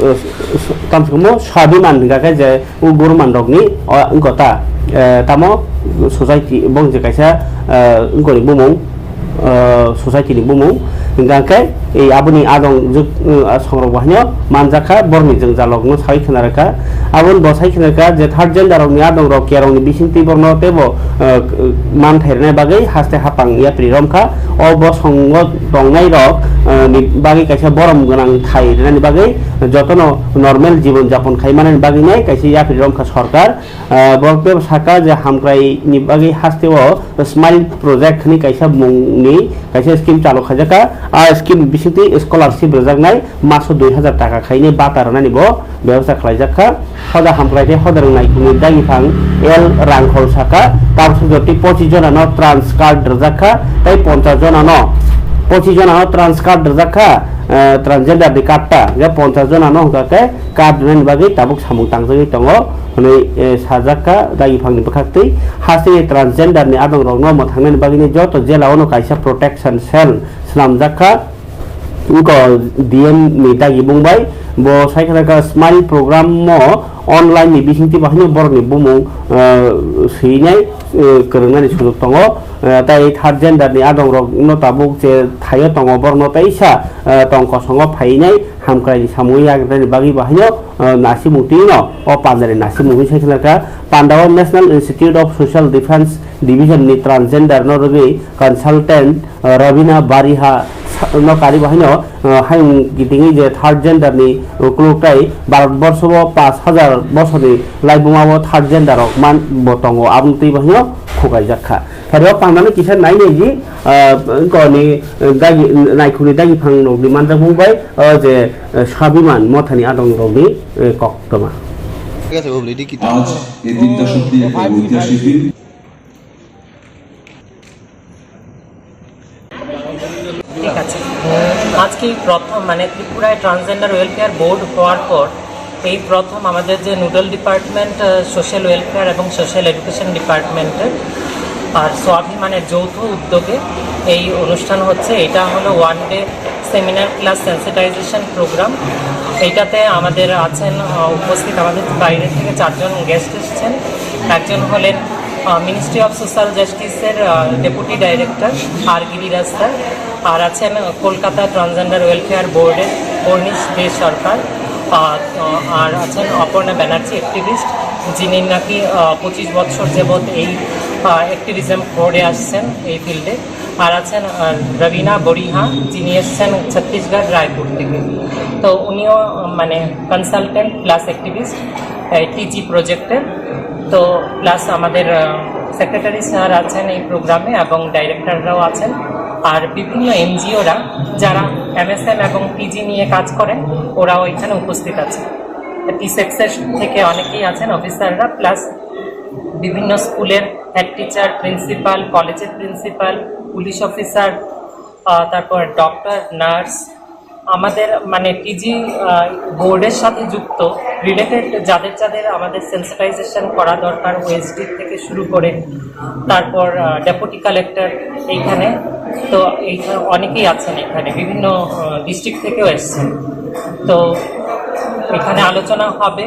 eh, s-, s-, tamsukmo Swabiman hingka khe je, o guruman rokni o wngkha ta, eh, tamo society bo je kaisa, eh, wngkha ni bumung, eh, society ni bumung, hingka khe ei aboni adong juk, eh, songrok bo haino manjakha, borokni jwngjalrokno sawi khna rwkha. Aboni bo sai khna rwkha je third gender rokni adong rok kerongni bisingtwi borokno teibo, eh, manthai rwnai bagwi haste hapang yapri romkha. O bosongo tongnai rok, eh, ni bagwi kaisa borom gwnang thai rwnani bagwi jotono normal jibon japon khai manani bagwi nai kaisa yapri romkha sorkar. Ah, borok teibo saka je hamkrai ni bagwi haste o smile project hwnwi kaisa mung ni kaisa scheme chalu khaijak kha. A scheme bisingtwi scholarship rwjaknai maso dui hazar taka khaini bata rwnani bo bebosta khlaijak kha. Hoda hamkrai tei hoda rwngnai khungni dagi phang L Rangkhol saka, tabuk sujoti pochis jona no trans card rwjak kha, tei ponchas jona no, pochis jona no trans card rwjak kha, eh, transgender ni card ta, hingkhe ponchas jona no hwnkha khe card rwnani bagwi tabuk samung tangjagwi tongo. Hwnwi, eh, sajak kha dagi phangni bwkhaktwi. Hasteni transgender ni adongrokno mwthangnani bagwino joto jela-o no kaisa protection cell swnamjak kha. Wngkha D M ni dagi bung bai. Bo sai khna kha smile program o online ni bisingtwi bahaino borokni bumung, eh, swinai, eh, kwrwngnani sujuk tongo. Eh, tai third gender ni adongrokno tabuk je thaio tongo, borokno teisa, eh, tong kosongo phainai hamkrai ni samung yagnani bagwi bahaino, eh, nasimung twino o pandani nasimung hwnwi sai khna kha. Pandao National Institute of Social Defense Division ni transgender no rwgwi consultant, eh, Rabina Bariha sa-, no kari bahaino, eh, hayung kitingwi je third gender ni, eh, kuluktai Bharat borso o paanch hajar bosorni laibuma o third gender rok man bo tongo, aboni twi bahaino khukaijak kha. Phai o pandano kisa nai nai di, ah, wngkha ni, eh, dagi, naikhungni dagi phang rokni manjakmung bai, o je, eh, Swabiman mothani adong rokni, eh, koktwma. ঠিক আছে, ও রেডি কি? আজ এই দিনটা সত্যি একটা ঐতিহাসিক দিন। ঠিক আছে। আজকে এই প্রথম, মানে, ত্রিপুরায় ট্রান্সজেন্ডার ওয়েলফেয়ার বোর্ড হওয়ার পর এই প্রথম আমাদের যে নোডাল ডিপার্টমেন্ট, আহ, সোশ্যাল ওয়েলফেয়ার এবং সোশ্যাল এডুকেশন ডিপার্টমেন্টের আর স্বাভিমানের যৌথ উদ্যোগে এই অনুষ্ঠান হচ্ছে। এটা হলো one day seminar plus sensitisation programme. এইটাতে আমাদের আছেন, আহ, উপস্থিত আমাদের বাইরে থেকে চারজন গেস্ট এসেছেন। একজন হলেন, আহ, মিনিস্ট্রি অফ সোশ্যাল জাস্টিসের, আহ, ডেপুটি ডাইরেক্টর আর গিরিরাজ স্যার, আর আছেন, আহ, কলকাতা ট্রান্সজেন্ডার ওয়েলফেয়ার বোর্ডের কর্নিশ দে সরকার, আহ, আহ, আর আছেন অপর্ণা ব্যানার্জি, অ্যাক্টিভিস্ট, যিনি নাকি, আহ, পঁচিশ বছর যাবৎ এই, আহ, অ্যাক্টিভিজম করে আসছেন এই ফিল্ডে। আর আছেন, আহ, রবিনা বরিহা, যিনি এসছেন ছত্তিশগড় রায়পুর থেকে। তো উনিও, আহ, মানে, কনসালটেন্ট প্লাস অ্যাক্টিভিস্ট, এই টিজি প্রজেক্টের। তো প্লাস আমাদের, আহ, সেক্রেটারি স্যার আছেন এই প্রোগ্রামে এবং ডাইরেক্টররাও আছেন। আর বিভিন্ন এনজিওরা যারা এমএসএম এবং টিজি নিয়ে কাজ করেন, ওরাও এখানে উপস্থিত আছেন। টি সেক্সেস থেকে অনেকেই আছেন অফিসাররা, প্লাস বিভিন্ন স্কুলের হেড টিচার, প্রিন্সিপাল, কলেজের প্রিন্সিপাল, পুলিশ অফিসার, আহ, তারপর ডক্টর, নার্স, আমাদের, মানে, টিজি, আহ, বোর্ডের সাথে যুক্ত, রিলেটেড যাদের যাদের আমাদের সেন্সিটাইজেশন করা দরকার, ওএসডি থেকে শুরু করে, তারপর, আহ, ডেপুটি কালেক্টর এইখানে। তো এইখানে অনেকেই আছেন, এখানে বিভিন্ন, আহ, ডিস্ট্রিক্ট থেকেও এসছেন। তো এখানে আলোচনা হবে।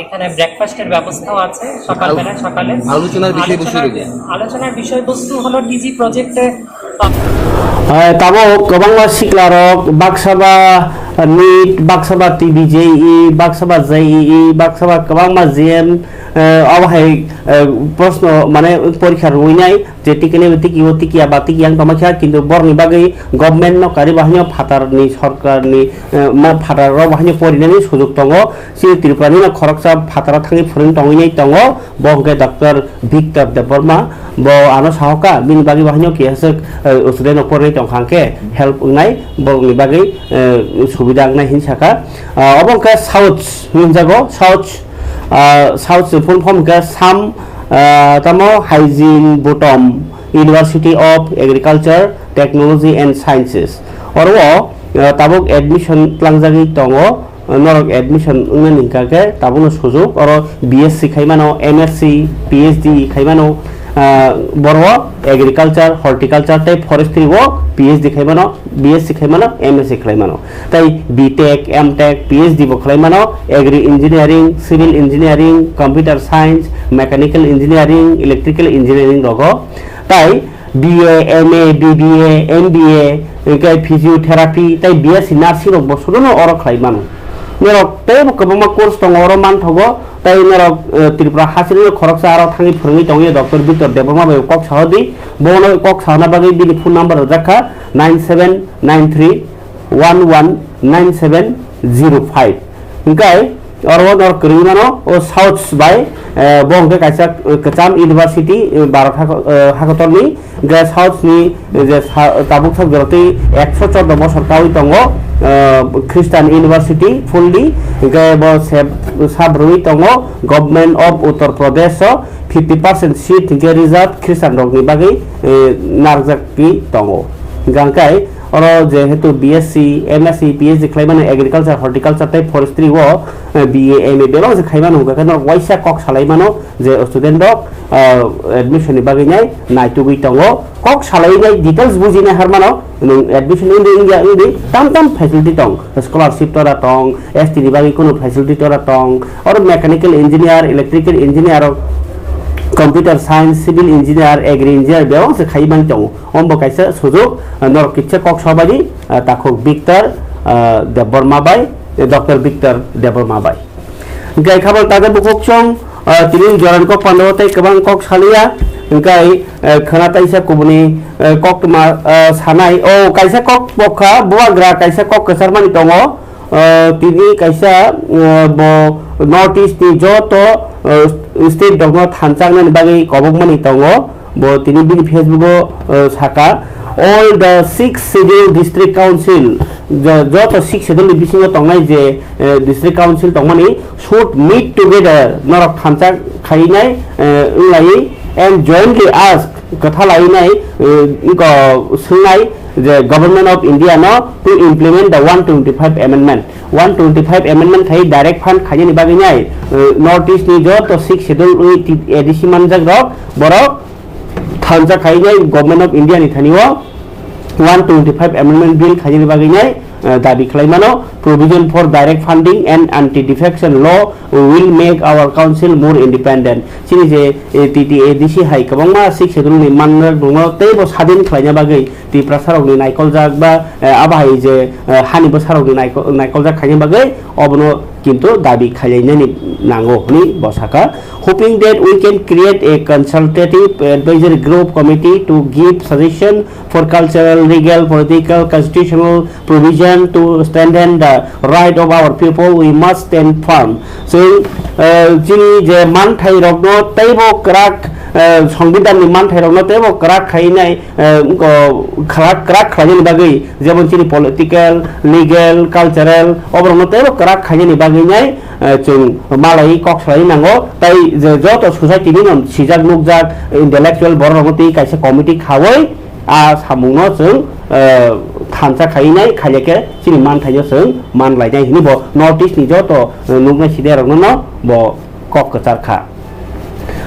এখানে ব্রেকফাস্টের ব্যবস্থাও আছে সকালবেলা, সকালে। আলোচনার বিষয়বস্তু আলোচনার, রয়েছে। আলোচনার বিষয়বস্তু হলো টিজি প্রজেক্টে। Eh, tabuk kwbangma siklarok baksa ba, eh, nit, baksa ba T B J E, baksa ba J E E, baksa ba kwbangma J E M, eh, obo hai, eh, proshno, mane, porikha rwinai. Je tikini bo tiki o, tiki ya ba tiki yang tongma kha, kintu borokni bagwi government no kari bahaino phatar ni, sorkar ni, eh, ma phatar rok bahaino porinani sujuk tongo. Chini Tripura ni no khoroksa phataro thangwi phwrwng tongwi nai tongo, bo hwnkhe Doctor Victor Debbarma. Bo ano sahoka, bini bagwi bahaino kisa, eh, student rok porinai tongkha hwnkhe help wngnai, borokni bagwi, eh, subida wngnai hinwi sakha. Ah, obo hwnkhe South hinjago, South, ah, South ni full form hwnkhe Sam Ah, tamo Hygiene Bhutom, University of Agriculture, Technology and Sciences. Oro, ah, tabuk admission tlangjagwi tongo. Norok admission wngnani hwnkha khe tabukno sujuk. Oro B S C khai mano, M S C, P H D khai mano, ah, boro agriculture, horticulture tei forestry o P H D khai mano, B S C khai mano, M S C khlai mano. Tai B Tech, M Tech, P H D bo khlai mano, Agri Engineering, Civil Engineering, Computer Science, Mechanical Engineering, Electrical Engineering rogo. Tai B A, M A, B B A, M B A, hwnkhe Physiotherapy, tai B S C Nursing rok bo sono oro khlai mano. Norok teibo kwbangma course tongo oro manthogo, tai norok, eh, Tripura hachirino khoroksa aro thangwi phwrwngwi tongwi Doctor Victor Debbarma bai kok sahodi, bono kok sana bagwi bini phone number rwjak kha nine seven nine three one one nine seven zero five. Hwnkhe oro norok kwrwngwi mano o South bai, eh, bo hwnkhe kaisa, eh, kwcham university, eh, Bharat hako-, eh, hakotorni, hwnkhe South ni, eh, je sa-, tabuk sak jorotwi ekso chordo bosor kawi tongo, eh, Christian University fully, hwnkhe bo se-, sabrwi tongo Government of Uttar Pradesh o fifty percent seat hwnkhe reserve Christian rokni bagwi, eh, narwkjagwi tongo. Hwnkhe oro jehetu B S C, M S C, P H D khlai mano agriculture, horticulture tei forestry o, eh, B A, M A bebak se khai mano, hwnkhe norok waisa kok salai mano je student rok, eh, admission ni bagwi nai naitugwi tongo. Kok salai nai details bujinai har mano, nwng admission wngdi wngya wngdi tam tam facility tong, scholarship tora tong, S T ni bagwi kunu facility tora tong, oro mechanical engineer, electrical engineer, computer science, civil engineer, agri engineer bebak se khai mani tongo. Ombo kaisa sujuk, ah, norok kitsa kok sabadi, ah, takhuk Victor, ah, Debbarma bai, eh, Doctor Victor Debbarma bai. Hwnkhe khabal tada bukhuk chwng, ah, tini jorani kok pandao tei kwbang kok saliya. Hwnkhe, eh, khwna taisa kubuni, eh, koktwma, ah, sanai. O kaisa kok bokha bubagra kaisa kok kwcharmani tongo. Ah, tini kaisa, ah, bo North East ni joto, ah, state rokno thansa wngnani bagwi kobokmani tongo. Bo tini bini Facebook o, uh, saka, "All the six schedule district council," jo-, joto six schedule ni bisingo tongnai je, uh, district council tongmani, "should meet together," norok thansa khainai, uh, wnglaui, "and jointly ask," kwtha lainai, uh, wngkha swngnai je Government of India no to implement the one twenty-five amendment. One twenty-five amendment khai direct fund khainani bagwi nai, uh, North East ni joto six schedule wi T-, A D C manjak rok borok thansa khainai Government of India ni thani o one twenty-five amendment bill khainani bagwi nai, uh, dabi khlai mano. "Provision for direct funding and anti-defection law will make our council more independent." Chini je, eh, T T A D C hai kwbangma six schedule ni manjak rokno teibo sadin khlaina bagwi Tiprasa rokni naikoljak ba, eh, abo hai je, eh, hani bwsa rokni naiko-, naikoljak khaina bagwi obono kintu dabi khailainani nango hwnwi bo saka. "Hoping that we can create a consultative advisory group committee to give suggestion for cultural, legal, political, constitutional provision to strengthen the right of our people, we must stand firm." Chwng, eh, chini je manthai rokno teibo kwrak, eh, Songbidanni manthai rokno teibo kwrak khainai, eh, wngkha kwrak, kwrak khlainani bagwi, jemon chini political, legal, cultural, oborokno teibo kwrak khainani bagwi nai, eh, chwng malai kok salai nango. Tai je joto society ni no sijak nukjak intellectual borok rokno tei kaisa committee khaui a samungno chwng, eh, thansa khainai, khailekhe chini manthaino chwng manlainai hinwi bo North East ni joto, eh, nuknai sidarokno no bo kok kwchar kha.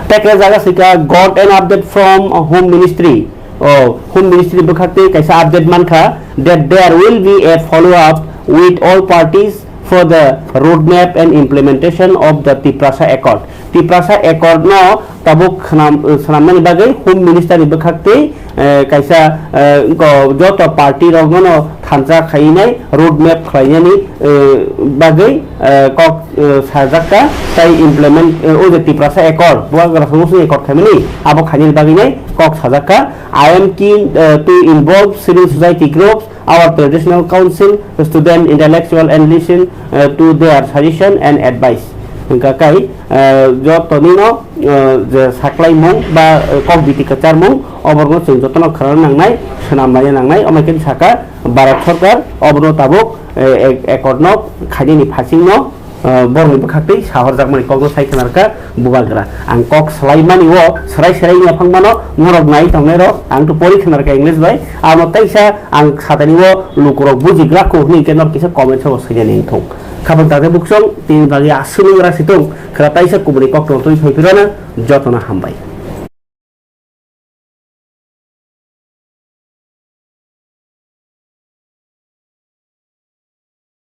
Tekre jaga sika got an update from Home Ministry. O, Home Ministry bwkhak tei kaisa update mankha that there will be a follow up with all parties for the roadmap and implementation of the Tiprasa Accord. Tiprasa Accord no tabuk khnam-, swnamnani bagwi Home Minister ni bwkhak tei, eh, kaisa, eh, go-, joto party rokno no thansa khainai roadmap khlainani, eh, bagwi, eh, kok, eh, sajak kha, tai implement, eh, o je Tiprasa Accord, Bubagra Songmosini Accord khaimani, abo khainani bagwi nai kok sajak kha. "I am keen, eh, to involve civil society groups, our traditional council, student, intellectual and listen, eh, to their suggestion and advice." Hwnkha kai, eh, joto nino, eh, je saklaimung ba, eh, kok biti kwcharmung, oborokno chwng jotono khwnana nangnai, swnam laina nangnai, omo khe saka Bharat Sarkar obono tabuk, eh, ek-, accord no khainani phasingno Ah, borokni bwkhaktwi sahorjakmani kokno sai khwnarkha bubagra. Ang kok swlaimani o swrai swrai wngya phangmano norok nai tongnairok, ang to pori khwnarkha English bai. Amo kaisa ang satani o lukurok bujigra kho hwnwi khe norok kisa comment o swinani wngthung. Khapang tate buksong tini bagwi aswk wng rasi tong khwra taisa kubuni kokno twi phaiphirana jotono hambai.